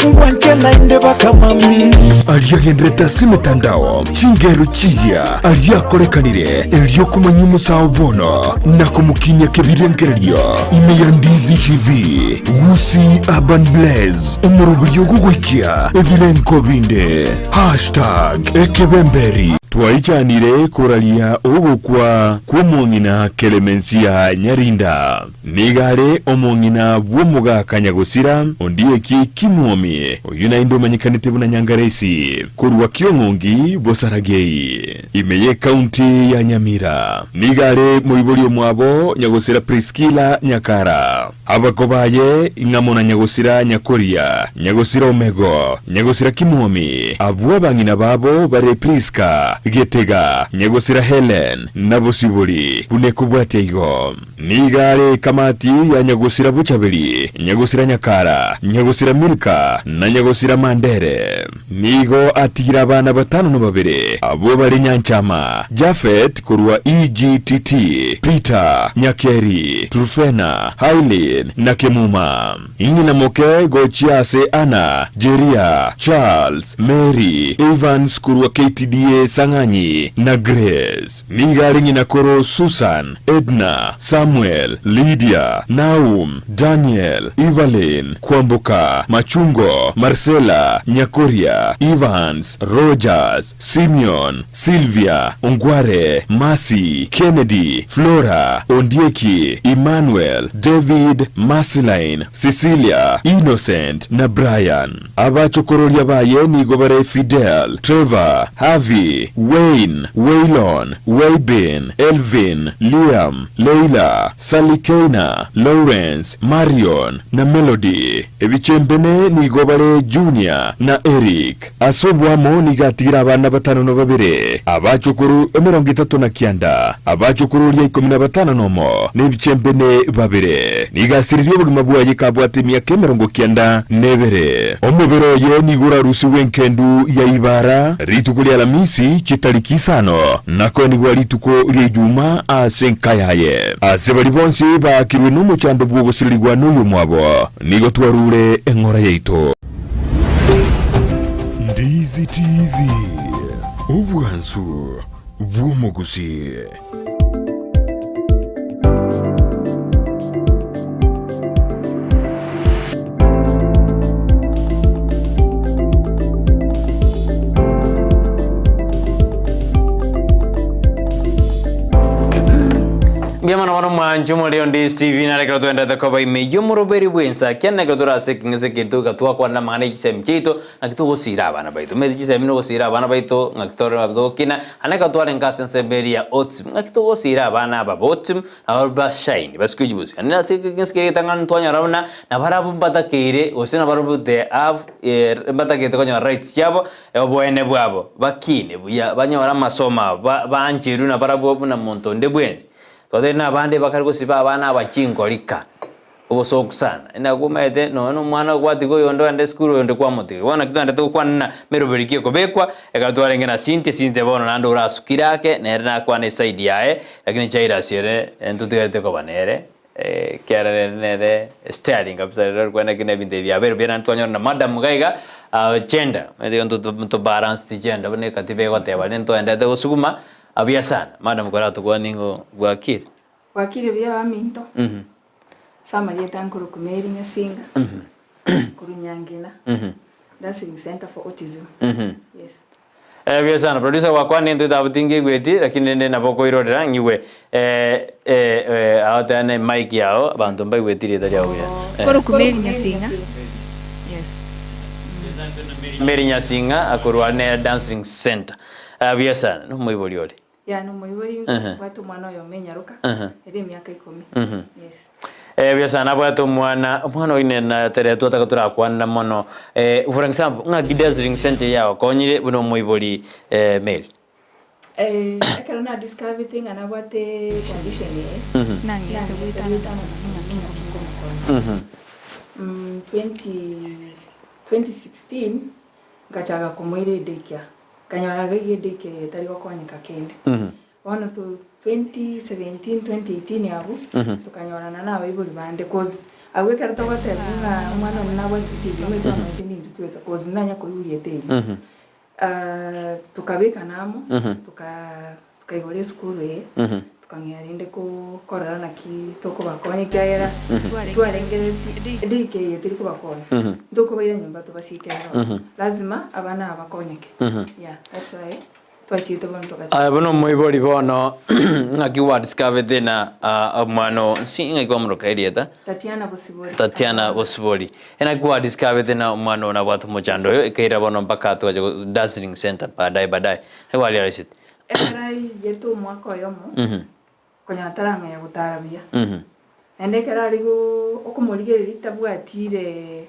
ngwanche naende baka mami Ariagenderete ase emetandao chingero chiya aria akorekanire erio komanya omosao bono na komokinia kebirengererio ime ya Ndizi TV Gusii Urban Blaze omoroberio ogogoikia ebirenko binde Hashtag ekebemberi. Twaichanire koraria ogokwa kw'omong'ina Kelemensia Nyarinda. Nigo are omong'ina bw'omogaka nyagosira Ondieki Kimwomi, oyio naende omanyekanete buna Nyangaresi, korwa Kiong'ongi Bosaragei, ime y'Ekaunti ya Nyamira. Nigo are moibori omwabo nyagosira Priskilla Nyakara. Abako baye ing'amo na nyagosira Nyakoria, nyagosira Omego, nyagosira Kimwomi, abwo abang'ina babo bare Priska, Getega, nyagosira Helen, na Bosibori, buna ekobwatia igo. Nigo are ekamati ya nyagosira Bochaberi, nyagosira Nyakara, nyagosira Milka, na nyagosira Mandere. Nigo atigire abana batano na babere, abwo bare Nyanchama, Japhet korwa EGTT, Peter, Nyakeri, Trufena, Hailin, na Kemuma. Ng'ina moke gochia ase Anna, Jeria, Charles, Mary, Evans korwa KTDA Sang'anyi, na Grace. Nigo are ng'ina koro Susan, Edna, Samuel, Lydia, Naum, Daniel, Evelyn, Kwamboka, Machungo, Marcella, Nyakoria, Evans, Rogers, Simeon, Sylvia, Ongware, Mercy, Kennedy, Flora, Ondieki, Emmanuel, David, Mercyline, Cecilia, Innocent na Brian. Abachokororia baye nigo bare Fidel, Trevor, Harvey, Wayne, Waylon, Waybin, Elvin, Liam, Leila, Sallykeina, Lawrence, Marion, na Melody. Ebichembene nigo bare Junior na Eric. Ase oboamo nigo atigire abana batano na babere, abachokoro emerongo etato na kianda, abachokororia ikomi na batano nomo, na ebichembene babere. Nigo asiririe obogima bwaye kabwate emiaka emerongo kianda na ebere. Omobere oye nigo orarusigwe enkendu ya Ibara rituko ria Alamisi chitariki isano, na koenigwa rituko ria Ijuma ase enka yaye. Ase baria bonsi baakirwe nomochando bw'ogosirerigwa noyomwabo, nigo twarure eng'ora yaito. Ndizi TV, obwansu bw'omogusii. Mbuya mono bono mwanche omorero Ndizi TV nare ekero toenderete koba ime y'omoroberi bw'ensa kiane ekero tore ase ekeng'ese keito iga twakwana amang'ana ye chisemi chiaito naki togosira abana baito. Omanyete chisemi na ogosira abana baito ng'aki tore nabo togokina, naende ekero twarenge ase ensemo eria ya autism ng'aki togosira abana aba ba autism nabo ba shine basike chibusi. Naende ase ekeng'ese keria egetang'ani twanyora buna nabarabwo mbatakeire gose nabarabwo they have mbatagete konyora rights chiabo oboene bwabo bakine buya banyore amasomo abo baancherwe nabarabwo buna monto onde bwensi. Twatebire na abande bakare gosiba abana aba chingorika, obosoku sana. Nabo omanyete nonya na omwana gwatiga oyonde oende esukuru oyonde kwamotiga. Bono naki togende togokwana na meroberi ki ekobekwa, ekero twarenge na Cynthia, Cynthia bono naende orasukire ake, nere nakwane eside yaye, lakini Jairus ere ntotigarete koba nere, ekiagera ere nere steering kabisa rero orikwana ki na ebinto ebi biabeire buya naende twanyora na madam iga iga, gender, omanyete igo nto nto balance gender buna ekatiba egoteba rende ntoenderete gosuguma. Abuya sana, madam koratokwanie ng'o bwakire? Bwakire buya abaminto, ase amarieta nkorokwa Mary Nyasinga, korwa Nyangina, Dancing Center for Autism. Yes. Eh, buya sana producer gwakwana into etabu tingeigweti lakini rende nabo okoirorera ng'igwe eh, eh, eh, agoteane mic yao abanto mbaigweti rieta riao buya. Eh. Nkorokwa Mary Nyasinga. Yes. Mary Nyasinga akorwa ne Dancing Center. Buya sana, nomoibori ore. Yeah, nomoibori mbwate omwana oyomo enyaroka, ere emiaka ikomi. Yes. Buya sana, nabwate omwana, omwana oyio nere nateretwe otaka torakwanera mono. For example, ng'aki Dazzling Center eyagokonyire buna omoibori Mary? Ekero na discoverete ng'a nabwate condition eye, nang'ete goetana na komanya ng'a naki nkomokonya. 20 2016 nkachaka komoira edaycare, nkanyora iga iga edaycare eye etari gokonyeka kende. Bono to 2017, 2018 abwo, tokanyorana na abaibori bande cause abwo ekero togotebigwa ng'a omwana one nabwate autism, omanyete bamanyete nintwe tweka cause ndanya koigwa rieta erio. Tokabekana amo, tokaigora esukuru eye, tokang'ea rende korora naki tokobakonya ekiagera twarengereretie edaycare eye teri kobakonya, ntokobaira nyomba tobasieke aroro, lazima abana aba bakonyeke, yeah that's why twachiete bono togachaka. Aye buna omoibori bono ng'aki gwadiscoverete na omwana oo nsi ng'aki kwamoroka erieta? Tatiana Bosibori. Tatiana Bosibori. Naki gwadiscoverete na omwana oo nabwate omochando oyo ekaira bono mpaka twacha go dazzling center baadaye baadaye naki gwariarisete? Ekero aigete omwaka oyomo, konya atarang'anya gotara buya. Naende ekero are go okomorigereria tabwatire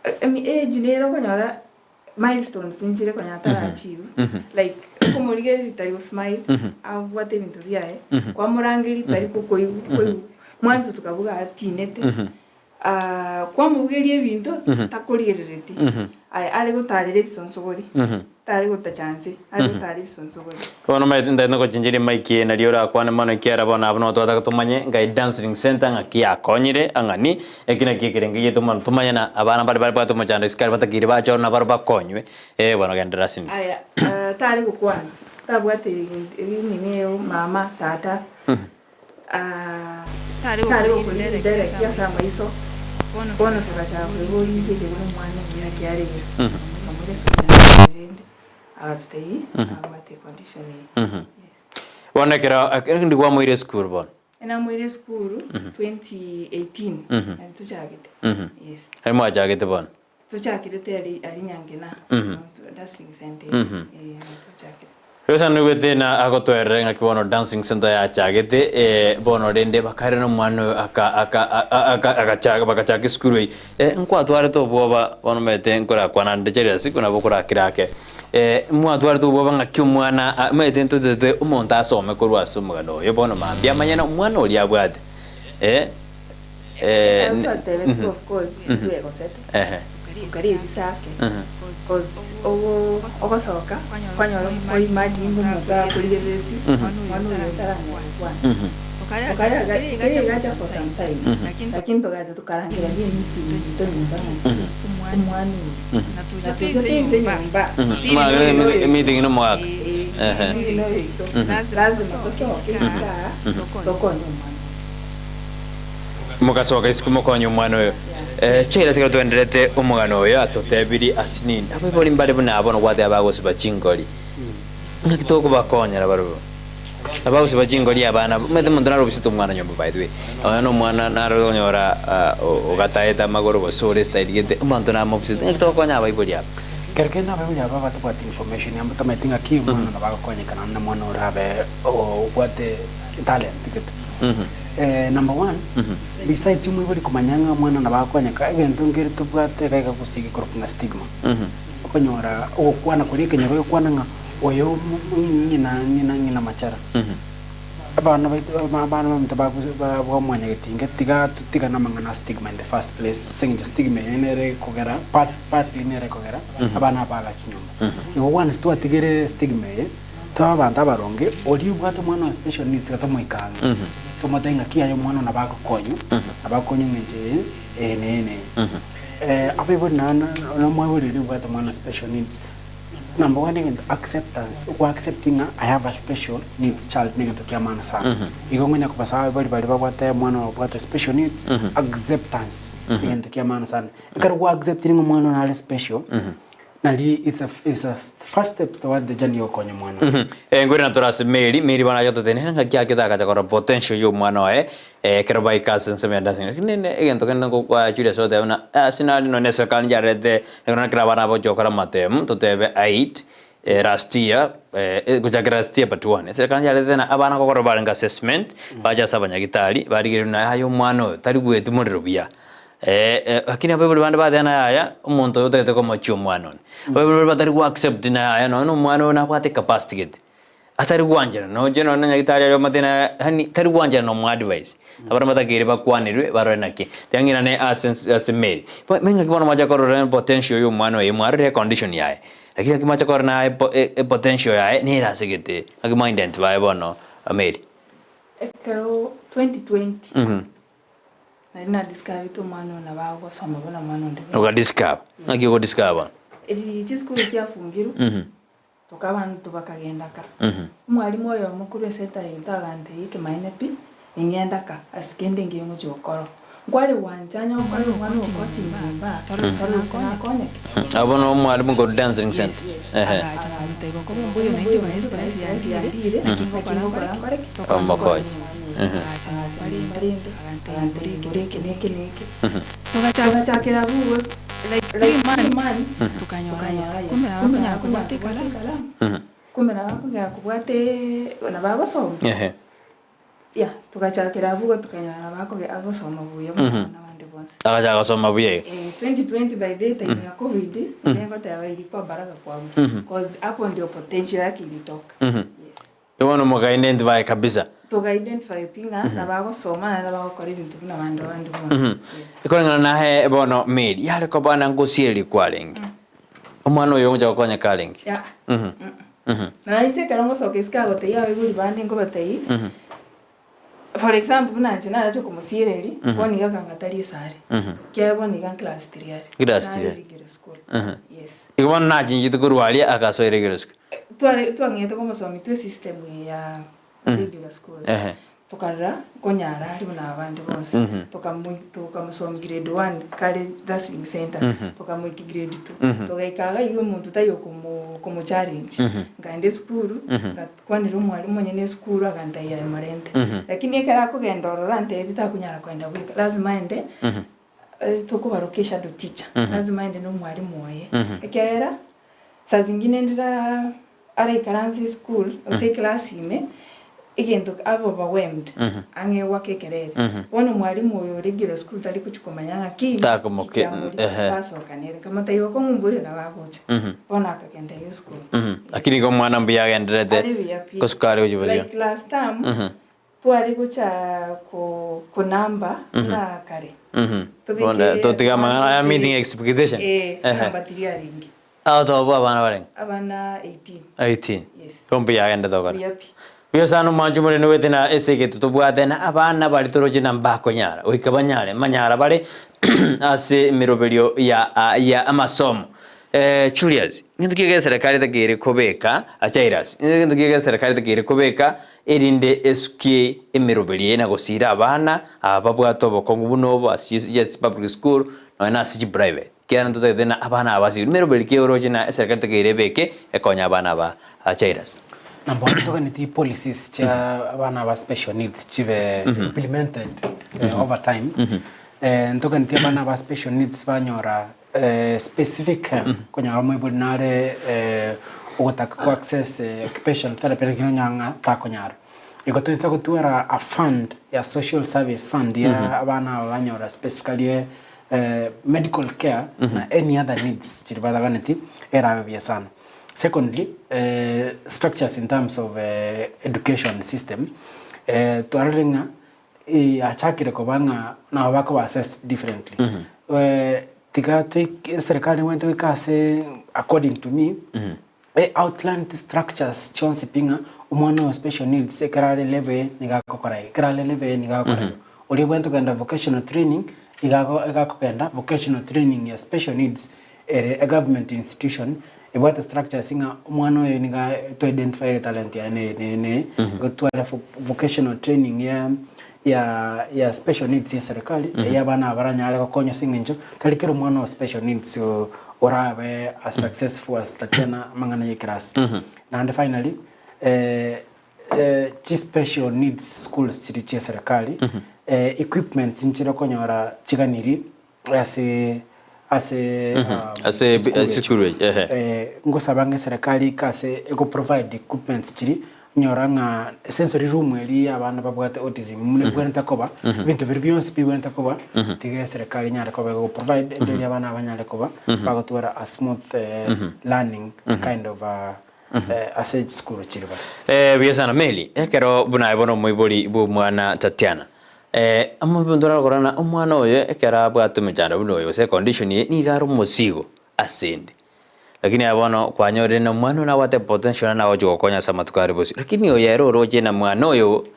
age nere okonyora milestones nchire konya atara achieve like okomorigereria tari go smile abwate ebinto biaye kwamorangeria tari kokoigwa koigwa mwanso tukabuga atinete kwamobugeria ebinto takorigerereti aye are gotarera ebisonsogori tare gotacha nse are gotara ebisonsogori. Bono omanyete ntagete gochencheria mic eye nario orakwane mono ekiagera bono abwo nabo twataka tomanye ngai dancing center ng'aki yakonyire ang'ani eki naki ekerenge giaito mono tomanye na abana mbare babwate omochando isiko aria batakeire bache ororo nabaro bakonywe eh bono genderera ase inwe. Aya tare gokwana tabwate nini eyo mama tata Tare gokorindereki ase amaiso, bono togachaka koigwa inki ekebe nomwana omuya naki arenge. Tokamoira esukuru rende agatotebia abwate econdition eye. Yes. Bono ekero ekero ndi kwamoira esukuru bono? Namoire esukuru 2018 nari tochagete. Yes. Nari mwachagete bono? Tochakirete aria aria Nyangena, Dazzling Center eye, eh, nabo twachakire. Yosa noigwete na agotoerera ng'aki bono dancing center yachagete eh, bono rende bakare na omwana oyo aka aka aka agachaka bagachaka esukuru eyio. Eh, nkwatwarete obwoba bono omanyete nkorakwana nde Julius nabo okorakira ake. Eh, mwatwarete obwoba ng'aki omwana ah omanyete ntotete omonto asome korwa ase omogano oyo bono mambia amanye na omwana oria abwate eh. Ekero twatebetigwe of course ntwegosete, tokaria ebisake, cause ogo ogosoka kwanyora o imagine ng'a omonto akorigereretie mwana oyo otaranyara gokwana. Okarega keri egacha for some time, lakini togacha tokarangereria emeeting yaito nyomba ng'a omwana oyo na tochete inse nyomba Emeeting na omogaka. Steve noyo oito, lazima tosoke isiko aa tokonye omwana oyo. Mogasoka isiko mokonye omwana oyo. Chiira chikero twenderete omogano oyo atotebirie ase nini. Abaibori mbare buna aba bono gwateba bagosiba chingori. Ng'aki tokobakonyera barobwo? Abagosiba chingori abana omanyete omonto nare obisete omwana nyomba by the way. Nonya na omwana nare okonyora ogataete amagoro gose ore style gete, omonto namobisete. Ng'aki togokonya abaibori aba? Kero kende abaibori aba batabwati information yabo batamanyeti ng'aki omwana nabo agokonyeka naende omwana orabe obwate talent gete. Number one, besides omoibori komanya ng'a omwana nabo agokonyeka, egento nkere tobwate iga iga gose gekorokwa ng'a stigma. Okonyora ogokwana koria ekenyoro egokwana ng'a oyo ng'ina ng'ina ng'ina machara. Abana baito abana baminto ba bwa mwanyagetinga tiga totigane amang'ana a stigma in the first place, ase eng'encho stigma eye nere ekogera part partly nere ekogera abana aba bagacha nyomba. Igo once twatigire stigma eye, Tobe abanto abaronge, oria obwate omwana o special needs iga tomoike ang'e, tomotebie ng'a ki aye omwana oo nabo agokonywa, nabo akonywa eng'encho eye, eye na eye na eye. Abaibori naende na omoibori oria obwate omwana o special needs, number one egento acceptance, oko accept ng'a I have a special needs child na egento kia maana sana. Igo ngonya kobasaba abaibori baria babwate omwana obwate special needs, acceptance, egento kia maana sana. Ekero gwa acceptire ng'a omwana oo nare special, Nari it's a it's a first steps toward the journey yogokonya omwana oye. Eh, nkwere na tore ase Mary, Mary bono acha gototenena ng'aki ake tagacha korora potential ya omwana oye, eh, ekero baika ase ensemo ya dancing. Lakini nene egento kende ngokwa Julius ogoteba buna ase nari nonye eserikari nchiarete ekero na kera abana bagochia gokora amatemu, totebe eight, eh, last year, eh, gochakera last year but one, eserikari nchiarete na abana ngokora barenge assessment, bache ase abanyagitari, barigereria buna yaya omwana oyo tari goetwa morero buya. Lakini abaibori bande bateba na yaya, omonto oyo otagete komochia omwana one. Abaibori baria batari go accept na yaya nonya na omwana oyo nabwate ecapacity gete. Atari gwanchera noche nonye na nyagetari aria omate na yaani tari gwanchera na omoadvise. Abana batakeire bakwanerwe barore naki. Tiga ng'irane ase ase Mary. Bo ng'aki bono mwacha korora potential ya omwana oye mwarorire econdition yaye. Lakini naki mwacha korora naye epo epotential yaye nere ase gete. Naki mwa identify bono Mary. Ekero 2020 nari nadiscoverete omwana oyo nabo agosoma buna mwana onde bwensi. Ogadiscover. Ng'aki ogodiscover bono? Eri chisukuru chiafungirwe. Toka abanto bakagenda ka. Omwalimu oyomo korwa esenta yaito agantebia ekemanyererio pi, ning'enda ka, ase kende nkiya ngochia gokora. Nkware gwancha onye gokorera omwana oo coaching nyomba, tore gose nakonyeke. Abwo no omwalimu korwa Dancing Center. Ehe. Mbuya nainche stress yandire, naki ngokora nkore ki? Omokonye. Agacha nyomba rende, agantebia igoro eke na eke na eke. Togachakera abwo igo like 3 months tukanyora kumbe nabo bakonyara kobwata ekaramu, kumbe nabo bakonyara kobwata nabo agosoma. Yeah, togachakera abwo igo tukanyora nabo akoge agosoma buya buna abana bande bonsi. Agachaka gosoma buya iga. 2020 by the time ya covid, nigo ngoteba ilikuwa baraka kwangu, cause hapo ndio potential yake ilitoka. Igo bono moka-identify kabisa. Toga-identify pi ng'a nabo agosoma naende nabo agokora ebinto buna abande bande bonsi. Yes. Ekoreng'ana naye bono Mary, yare koba na ngosiereria kwarenge. Omwana oyo ogocha gokonyeka arenge. Yeah. Naye inche ekero ngosoka isiko agotebia abaibori bande nkobatebia, for example buna inche narache komosiereria, bono iga akanga tari esare, ekiagera bono iga class three are. Class Nare three are. regular school. Yes. Igo bono nachinchete korwa aria agasoa regular school. Tware twang'ete komosomi twe system eye ya regular schools. Ehe. Tokarora nkonyara are buna abande bonsi. Tokamoi tokamosomi grade one kare Dazzling Center, tokamoiki grade two. Togaika iga iga omonto taiyo okomo okomochallenge. Nkaenda esukuru, ngakwanera omwalimu onyene esukuru agantebia aye morente. Lakini ekero akogenda ororo antebetie takonyara kogenda bweka, lazima aende tokobaroka eshadow teacher, lazima aende na omwalimu oye. Ekiagera Saa zingine ndira araikaranse eschool gose eclass ime, egento abe overwhelmed, ang'e goaka ekerere. Bono omwalimu oyo ore regular school tari gochia komanya ng'aki Takomoke- kiamori, ehe. basoka nere. Nkamotebia bokong'u mbuya nabo agocha. Bono akagenda iga esukuru. Lakini igo omwana mbuya agendererete Are buya pi. gosukari gochia bosio. Like last term, tware gocha ko konamba buna kare. Tobeke Bono totiga amang'ana aya one, two, meeting three. expectation. Eh, Ehe. namba tiri arenge. Agotoba bwa abana barenge? Abana 18. 18. Yes. Igo mbuya agendete gokora. Buya pi. Buya sana omwancho omorende goetania na ase egento tobwate na abana baria toroche na mbakonyara goika banyare manyara bare ase emeroberio ya ya amasomo. Julius, ngento ki egeserekari etakeire kobeka Jairus, ngento ki egeserekari etakeire kobeka erinde esukie emeroberio eye na gosiira abana aba babwate obokong'u buna obo ase chi public school nonya na ase chi private. Ekiagera ntotagete ng'a abana aba basirwe. Emeroberio ki oroche ng'a eserekari etakeire ebeke ekonya abana aba Jairus? Number one toganeti policies chia abana aba special needs chibe implemented over time. Ntoganeti abana aba special needs banyora specific care okonyora omoibori nare ogotaka ko access occupational therapy lakini onyora ng'a takonyara. Igo toisa gotwara a fund ya social service fund ya abana aba banyora specifically medical care na any other needs chiria bataganeti erabe buya sana. Secondly, structures in terms of education system, twarorire ng'a achakire koba ng'a nabo bakoba assessed differently. Tiga toike eserekari nebwenerete goika ase according to me, e outline structures chionsi pi ng'a omwana oyo special needs ekero are level eye nigo agokora iga, ekero are level eye nigo agokora iga. Oria obwenerete kogenda vocational training, iga ago iga akogenda vocational training ya special needs ere e government institution ebwate structures ng'a omwana oyo niga to identify talent yaye neye neye neye gotwara vocational training ya ya ya special needs ya serikali eye abana aba baranyare gokonywa ase eng'encho tari kera omwana o special needs orabe as successful as Tatiana amang'ana ya ekerasi. Naende finally chi special needs schools chiria chia eserekari equipments nchire okonyora chiganiri ase ase Ase chisukuru echi. chisukuru echi, ehe. Ngosaba ng'a eserekari ike ase ego provide equipments chiria, onyora ng'a sensory room eria ya abana babwate autism buna ebwenerete koba, ebinto biria bionsi bibwenerete koba, tiga eserekari enyare koba ego provide erio abana aba banyare koba bagotwara a smooth learning kind of. Ase chisukuru chiri bare. Eh, buya sana Mary, ekero buna aye bono omoibori bw'omwana Tatiana, eh, omonto oragokora ng'a omwana oyo ekero abwate omochando buna oyo gose econdition eye nigo are omosigo ase ende. Lakini aye bono kwanyorire na omwana oyo nabwate potential naende agochi gokonya ase amatuko are bosio. Lakini oyo ere oroche na mwana oyo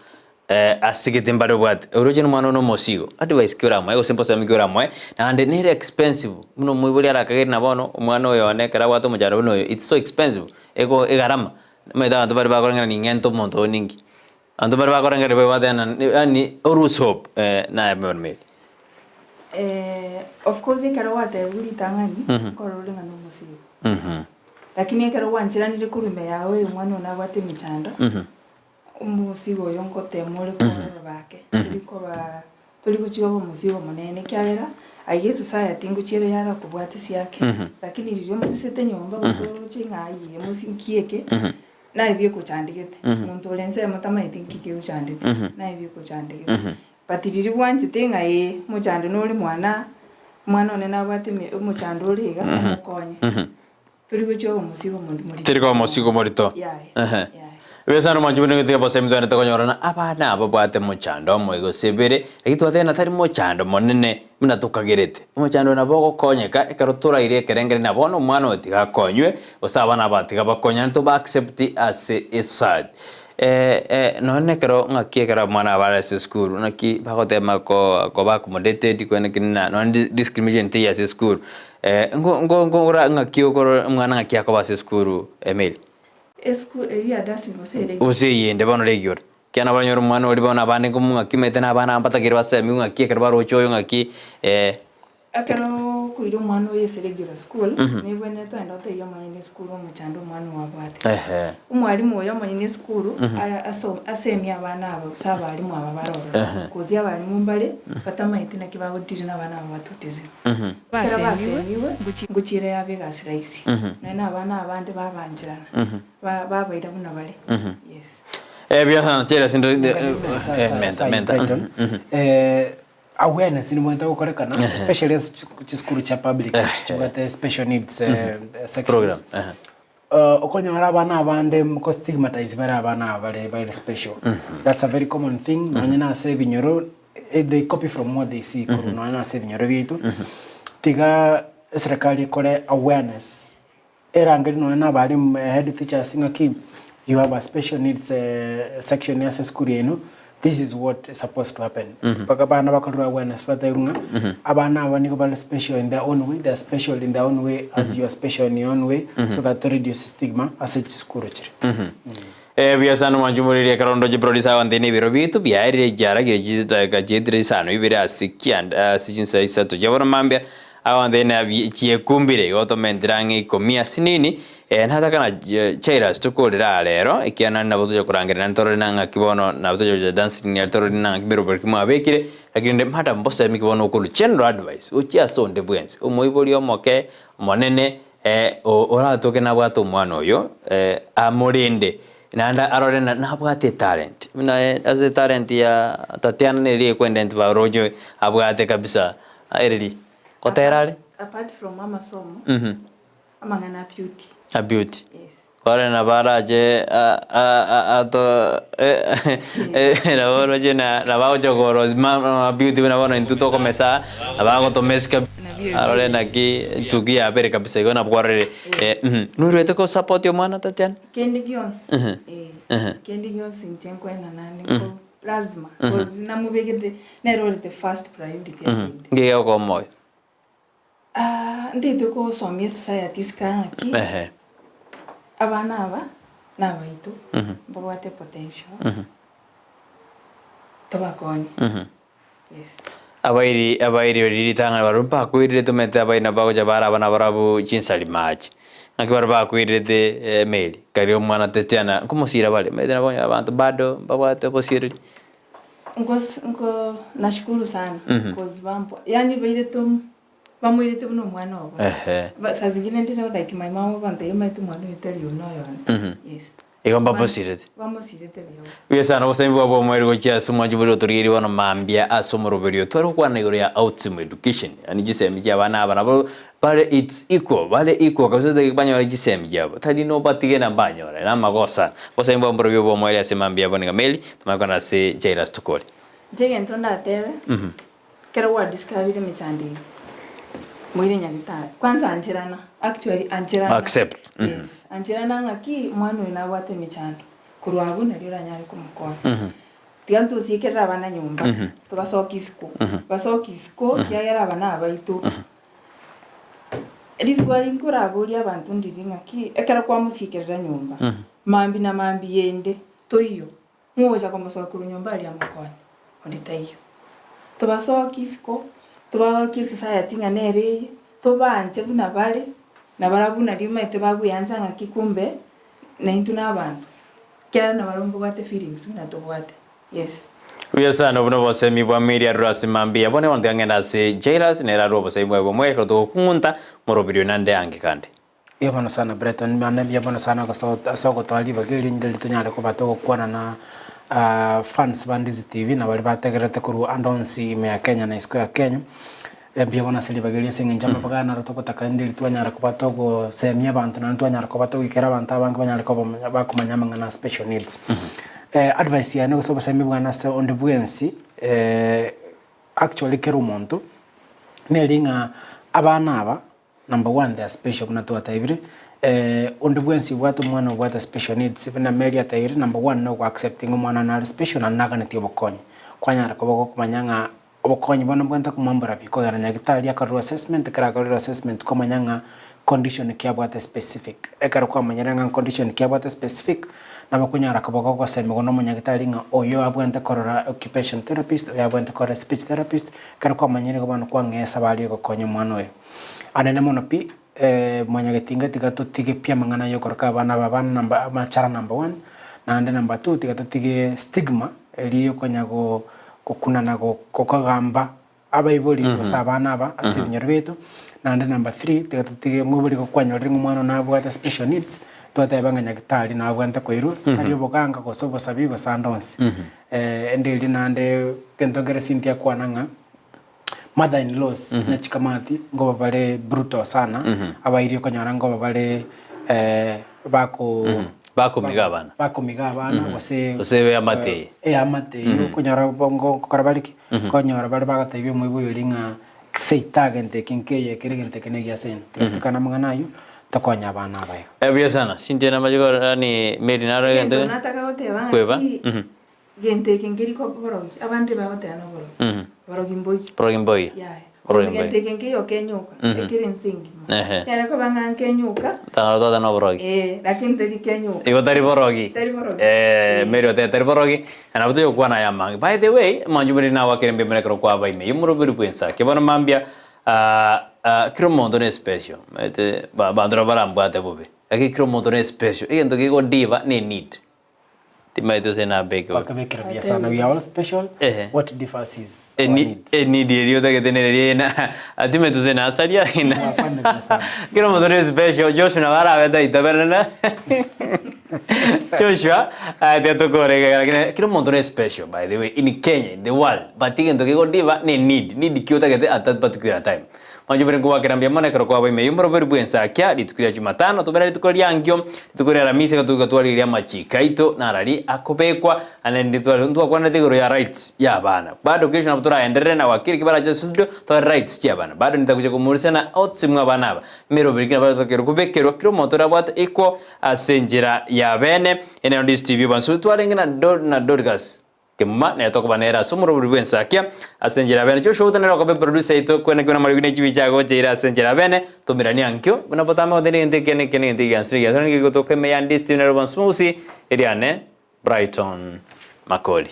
asigete mbare obwate, oroche na omwana oyo na omosigo, advice ki oramoe gose mbosemi ki oramoe, naende nere expensive buna omoibori arakagere na bono omwana oyo one ekero abwate omochando buna oyo it's so expensive, ego egarama, omanyete abanto mbare bakoreng'ana ning'ente omonto oyo ninki, abanto mbare bakorengereria babwate ng'a yaani o lose hope naye bono Mary. Of course ekero gwatebiwa ritang'ani, nkorora ore ng'a nomosigo. Lakini ekero gwancheranire korwa ime yago oyo omwana oyo nabwate emechando, Omosigo oyo ngotema ore korora bake, tori koba tori gochia obe omosigo omonene, ekiagera aiga esociety ngochia ere yarakobwate siake, lakini riria omobisete nyomba gose oroche ng'a aye mosi nki eke, naye biekochandegete, monto ore ensemo tamanyeti nki kegochandete, naye biekochandegete. But riria bwanchete ng'a ee, omochando nore mwana, omwana one nabwate eme omochando ore iga, omokonye. Tori gochia obe omosigo morito. Teri koba omosigo morito. Yaya. Ehe. Yaya. Besa nomwanchi buna getiga bosa emitwe tokonyorana abana aba babwate mochando omoe gose ebere, lakini twateba ng'a tari mochando monene buna tokagerete. Omochando oyo nabo ogokonyeka ekero toraire ekerengeri na bono omwana oyo tiga akonywe, gose abana aba tiga bakonyane toba accept ase esociety. Nonya na ekero ng'aki ekero abana aba bare ase esukuru, naki bagotema ko koba accommodated kwene ki na nonya discrimination teiyo ase esukuru. Ngo ngo ngora ng'aki okorora omwana ng'aki akoba ase esukuru Emily? Esukuru eria ya Dustin gose ere Gose eyende bono rigiora. Ekiagera nabo oranyore omwana oria bono abande nko ng'aki omanyete na abana mbatagere basemiwe ng'aki ekero baroche oyo ng'aki. Ekero okoira omwana oyo ase regular school, nebwenerete ogende otebie omonyene esukuru omochando omwana oyo abwate. Omwalimu oyo omonyene esukuru, aso asemie abana aba gose abalimu aba bare ororo. Coz abalimu mbare, batamaeti naki bagodeal na abana aba ba autism. Ekero basemiwe, ngochiira yaba egasi rahisi. Nonya na abana abande babancherana, babaira buna bare. Yes. Menta, menta. Awareness nimanyete gokorekana especially ase chisukuru chia public chibwate special needs sections. Program, ehe. Okonyora abana abande ko stigmatize bare abana aba bare bare special. That's a very common thing nonye na ase ebinyoro they copy from what they see korwa nonye na ase ebinyoro biaito. Tiga eserekari ekore awareness Erangerie nonya na abalimu, head teachers ng'aki you have a special needs section ase esukuru yaino, this is what is supposed to happen. Mpaka abana bakorerwe awareness batebiwe ng'a abana aba nigo bare special in their own way, they are special in their own way as you are special in your own way so that to reduce stigma ase chisukuru chiria. Buya sana omwanchi omoriri ekero ndoche producer agontebia na ebiro biaito biaerire ekiara chidakika chietire isano ibere ase kianda ase chinsa isato chia bono mambia agontebia na chiekumbire igo tomentire ang'e ikomi ase nini nataka na Jairus tokorere aa rero ekiagera naende nabo tocha korangeria naende torore na ng'aki bono nabo tocha gocha dancing nere torore na ng'aki meroberi ki mwabekire lakini rende madam mbosemi ki bono okorwa general advice gochia ase onde bwensi omoibori omoke omonene Oratoke nabwate omwana oyo, amorende, naende arore ng'a nabwate etalent. Buna ase etalent ya Tatiana neri ekwendente baroche abwate kabisa ereri. Gotera are? Apart from amasomo, amang'ana a beauty. A beauty. Yes. Kore nabo arache ato nabo oroche nabo agocha korwa beauty buna bono intwe tokomesa nabo agotomesika arore naki etuki yabere kabisa igo nabo kwarorire noruete ko support omwana Tatiana? Kende gionsi eh, kende gionsi inche nkoenda naende nko lazima cause namobegete nere ore the first priority ase inde. Nki gegokoa omoyo? Ntete gosomia esociety isiko ng'aki, abana aba nabaito, mbabwate potential, tobakonye. Yes. Abairi abairi baria ritang'ani barabwo mbakoirire tomanyete abairi nabo bagocha bare abana barabwo chinsari mache. Ng'aki barabwo bakoirerete emeri, karia omwana tetiana nkomosira bare, omanyete nabo okonyora abanto bado mbabwate obosireri. Nkos nko nashukuru sana cause bampwa yaani bairete omo bamoirete buna omwana obo. Ehe. Ba saa zingine ndire like my mom ogontebia omanyete omwana oyo tari oyo noyo one. Yes. Igo mbamosirete. Bamosirete buya. Buya sana obosemi bwabo bw'omoerio gochia ase omwancho boria otorigereria bono mambia ase omoroberio tware gokwana igoro ya autism education yaani chisemi chia abana aba nabo bare it's equal bare equal kabisa otagete banyore chisemi chiabo tari nobatige na mbanyore na amagosa obosemi bwabo mborobio bw'omoerio ase mambia abwo niga Mary tomanye kogenda ase Jairus tokore. Inche egento ndatebe, Ekero gwadiscoverire emechando eye, moire nyagetari. Kwanza ancherana, actually ancherana. Accept. Yes, ancherana ng'aki omwana oyo nabwate emechando, korwa abwo nario oranyare komokonya. Tiga ntosiekerere abana nyomba, tobasokie isiko, basoke isiko ekiagera aba nabaito. Riswali nkoraborie abanto ndiri ng'aki, ekero kwamosiekerera nyomba, mambia na mambia ende toiyo, Ng'o ogocha komosoa korwa nyomba aria amokonye? Onde taiyo. Tobasokie isiko, tobaorokie esociety ng'a nere eye, tobaanche buna bare, na barabwo nario omanyete bagoeancha ng'aki kumbe naintwe na abanto, ekiagera nabarabwo mbabwate feelings buna tobwate, yes. Buya sana obwo nobosemi bwa Mary arure ase mambia bono bono tiga ng'ende ase Jairus nere arue obosemi bwaye bw'omwere ekero togokung'unta moroberio nande ange kande. Mbuya mono sana Breton, mane mbuya mono sana ase ogotoa ribaga eri rinde tonyare koba togokwana na fans ba Ndizi TV na baria bategererete korwa ande onsi ime ya Kenya na isiko ya Kenya. Mbuya mono ase ribaga eri ase eng'encho amabaga aya naro togotaka rinde eri twanyara koba togosemia abanto naende twanyara koba togoikera abanto abange banyare koba bakomanya amang'ana a special needs. Advice yane gose obosemi bwane ase onde bwensi actually kera omonto, neri ng'a abana aba Number one they are special buna twatebire, onde bwensi obwate omwana obwate special needs buna Mary atebire number one no go accepting omwana one are special naende naganetie obokonyi. Kwanyara koba gokomanya ng'a obokonyi bono mbwente komwambora pi, kogenda nyagetari akorerwe assessment, ekero akorerwe assessment kwamanya ng'a condition ki abwate specific. Ekero kwamanyire ng'a condition ki abwate specific, nabo okonyara koba gogosemigwa na omonyagitari ng'a oyo abwente korora occupation therapist, oyo abwente korora speech therapist, ekero kwamanyire igo bono kwang'ea esabari yogokonya omwana oyo. Anene mono pi, mwanyagetinga tiga totige pi amang'ana aya okoroka abana aba abana number amachara number one, naende number two tiga totige stigma eria yokonya go gokunana go gokogamba abaibori gose abana aba ase ebinyoro biaito, naende number three tiga totige moibori gokwanyorire ng'a omwana one nabwate special needs, twateba ng'a nyagetari nabwate koirwa, tari oboganga gose obosabi gose ande onsi. Ende eria naende egento nkere Cynthia akwana ng'a. Mother in laws ne chikamati ngoba bare brutal sana abairi okonyora ngoba bare bako Bakomiga abana. bakomiga abana gose Gose eamate eye. eamate eywo okonyora bongo nkokora bare ki okonyora bare bagotebia omoibori oria ng'a seita gento eke nkeye ekere egento eke negia sente tiga tokane amang'ana aywo tokonye abana aba iga. Buya sana Cynthia namache korora yaani Mary naro Egento egento nataka goteba kweba. ng'aki Gento eke nkeri ko borogi, abande bagoteba noborogi. Borogi mboiyo. Borogi mboiyo. Yaya. Borogi Gose mboiyo. gento eke nkeiyo kenyoka, ekere ense engima. Ehe. Yare koba ng'a nkenyoka. Tang'ana twateba noborogi. Eh, lakini tari kenyoka. Igo tari borogi. Tari borogi. Eh, Mary oteba tari borogi, na nabo tonya gokwana aya amange. By the way, mwanche more nawakere mbuya mono ekero kwaba ime y'omoroberi bw'ensake. Bono mambia, kera omonto ne special, omanyete abanto nabo barambwate bobe, lakini kera omonto ne special, egento kegodiva ne need. Timaeti gose nabeke ore. Bakabekera buya sana we are all special Ehe. what differs is our Eni- needs. enidi eria otagete nereria ena atimeti gose nasaria ena Mwakwanire buya sana. kera omonto ne special Joshua nabo arabete aitaberana Joshua tiga tokore iga lakini kera omonto ne special by the way in Kenya in the world but egento kegodiva ne need need ki otagete at that particular time Mwanche bore nkobakera mbuya mono ekero kwaba ime y'omoroberi bw'ensakia, rituko ria Jumatano, tobere rituko ri'ankio, rituko ria Aramisi, ekero togoika twarigereria amachiko aito narari akobekwa, naende ntware ntwakwanete igoro ya rights y'abana. Bado kesho nabo toraenderere na wakili kibarache ase studio tore rights chi'abana. Bado nitagochia komorusia na otsimwe abana aba. Emeroberi ki nabo totakeire kobekerwa kera omonto orabwate equal ase enchera ya bene. Ene Ndisi TV Obansu twarenge na na Dorcas. Kemuma nere tokoba nere ase omorobori bw'ensakia ase enchera ya bene. Joshua Outa nere okoba eproducer yaito kwenekio na amariogi ne chibicha agocha ire ase enchera ya bene. Tomeranie ankio buna botambe gote negento eke neke negento egiansu na egiansu naende kegotoka ime ya Ndisi TV nere bonsi bonsi eriane Brighton Makori.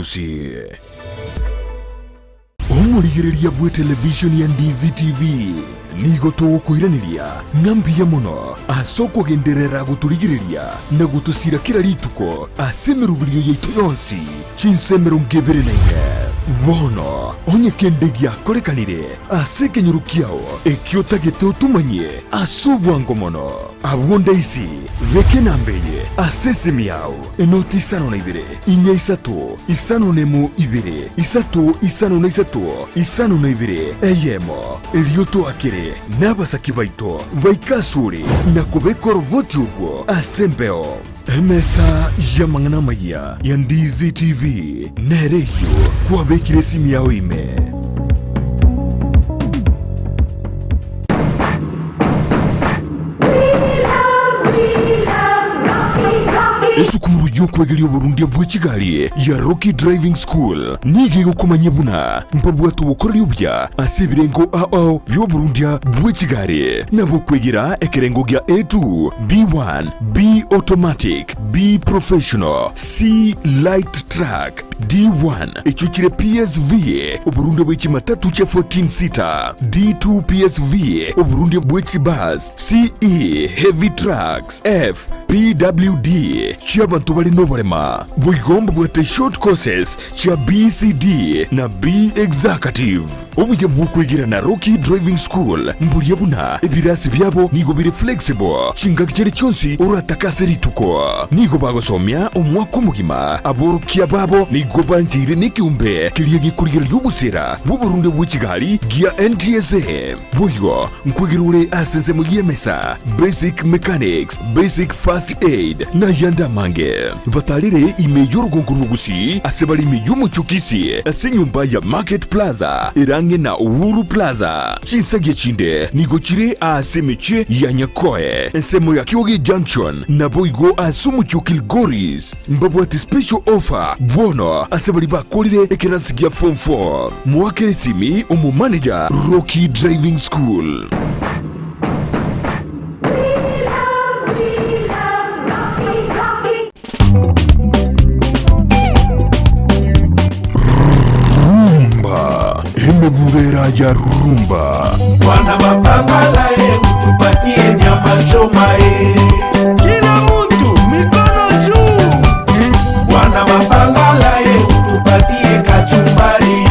Gusii. Omorigereria bw'etelevishoni ya Ndizi TV nigo togokoiraneria ng'a mbuya mono ase okogenderera gotorigereria na gotosira kera rituko ase emeroberio yaito yonsi chinsa 24. Bono onye kende giakorekanire ase ekenyoro kiao ekio otagete otomanyie ase obwango mono, abwo ndaisi beka enamba eye ase esimi yao, enoti isano na ibere, inya isato, isano nemo ibere, isato isano na isato, isano na ibere, eyemo. Erio toakere nabasaki baito baike asore na kobeka oroboti orwo ase embeo. Emesa y'amang'ana amayia ya Ndizi TV nere eyio kwabekire esimi yao ime. Esukuru y'okwegeria oborundia bwe chigari ya Rocky Driving School nigo egokomanyia buna mbabwate obokoreri obuya ase ebirengo ao bi'oborundia bwe chigari na bokwegera ekerengo gia A2, B1, B Automatic, B Professional, C Light Truck, D1 echio chire PSV, oborundia bwe chimatatu chia 14 seater, D2 PSV, oborundia bwe chibus, CE Heavy Trucks, F PWD chi'abanto bare noborema. Boigo mbabwate short courses chia BCD na B Executive. Obuya bw'okwegera na Rocky Driving School mboria buna ebirasi biabo nigo bire flexible chingaki chiria chionsi oratake ase rituko. Nigo bagosomia omwaka omogima. Aborokia babo nigo bancheire nekeombe keria gekorigereria obosera bw'oborundia bwe chigari gia NTSA. Boigo nkwegera ore ase ensemo y'emesa, basic mechanics, basic first aid, na ayande amange. Batarire ime y'orogongo rw'Ogusii ase bare ime y'omochie o Kisii ase enyomba ya Market Plaza ere ang'e na Uhuru Plaza. Chinsagia chinde nigo chire aase emechie ya Nyakoe, ensemo ya Kioge Junction, naboigo ase omochie o Kilgoris. Mbabwate special offer bono ase baria bakorire ekerasi gia form 4. Moakere esimi omomanager Rocky Driving School. Rumba emebubera ya rumba. Bwana mapambala ye utupatie nyama choma ye. Kila mtu mikono juu. Bwana mapambala ye utupatie kachumbari.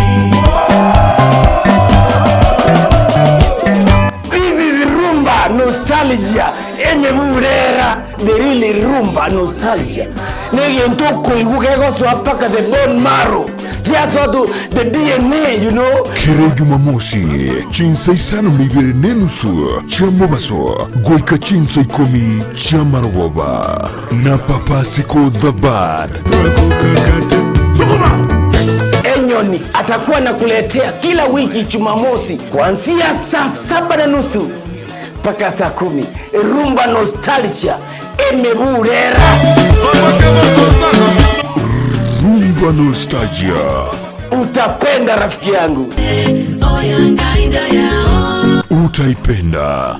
This is rumba nostalgia emebubera the real rumba nostalgia negento okoigwa kegosoa mpaka the bone marrow giasoa to the DNA you know. Kera Jumamosi, chinsa isano na ibere na enusu chia mobaso goika chinsa ikomi chia marogoba na Papa Siko the Bad. Enyoni atakuwa nakuletea kila wiki Jumamosi kuanzia saa saba na nusu mpaka saa kumi rumba nostalgia emeburera. Rumba Nostalgia. Utapenda rafiki yangu. Utaipenda.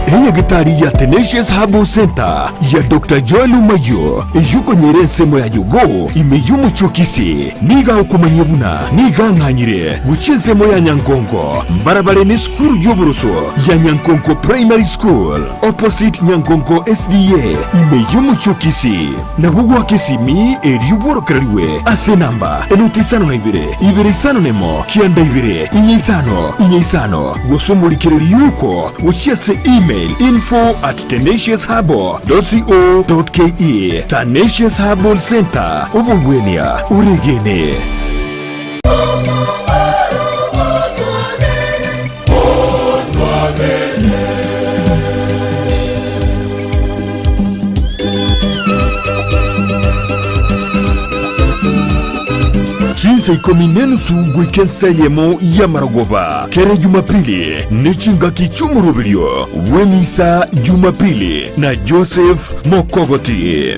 Enyagitari ya Tenacious Herbal Center ya Dr. Joel Umayo eyokonyera ensemo ya Yogo ime y'omochie o Kisii niga okomanyia buna niga ang'anyire gochia ensemo ya Nyankonko mbarabare n'esukuru y'oboroso ya Nyankonko Primary School opposite Nyankonko SDA ime y'omochie o Kisii. Nabo goaka esimi erio bworokererigwe ase enamba enoti isano na ibere, ibere isano nemo, kianda ibere, inya isano, inya isano, gose omorikererio oko gochia ase email info at tenaciousherbal.co.ke. Tenacious Herbal Centre, obogwenia oregene. Chinsa ikomi nenusu goika ensa eyemo y'amarogoba kere Jumapili ne chingaki chi'omoroberio bw'emisa Jumapili na Joseph Mokogoti.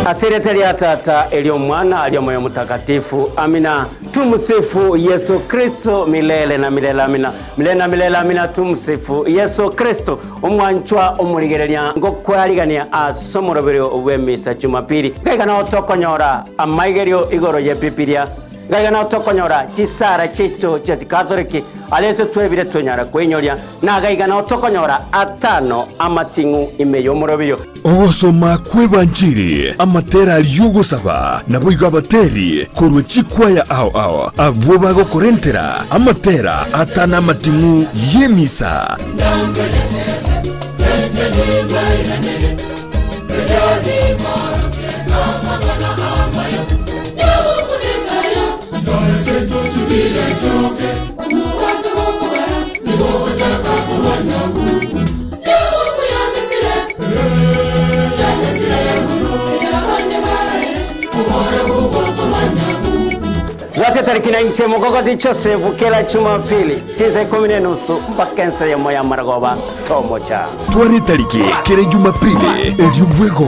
Ase erieta ria Tata, eri'Omwana, eri'Omoyo Omotakatifu. Amina. Tumsifu Yesu Kristo milele na milele. Amina. Milele na milele. Amina. Tumsifu Yesu Kristo. Omwanchwa omorigereria ngokwarigania ase omoroberio bw'emisa Jumapili. Gaiga nao tokonyora amaigerio igoro y'Ebibilia. Gaiga nao tokonyora chisara chiaito chia Chikatholiki aria ase twebire twenyara kweinyoria. Na gaiga nao tokonyora atano amating'u ime y'omoroberio. Ogosoma kw'Ebanchiri, amatera aria y'ogosaba, naboigo abateri korwa chikwaya ao ao, abwo bagokorentera amatera atano amating'u y'emisa. Bwate tariki na inche mogogoti Joseph kera Jumapili chinsa ikomi na enusu mpaka ensa eyemo ya maragoba tomocha. Tware tariki kera Jumapili erio bwego.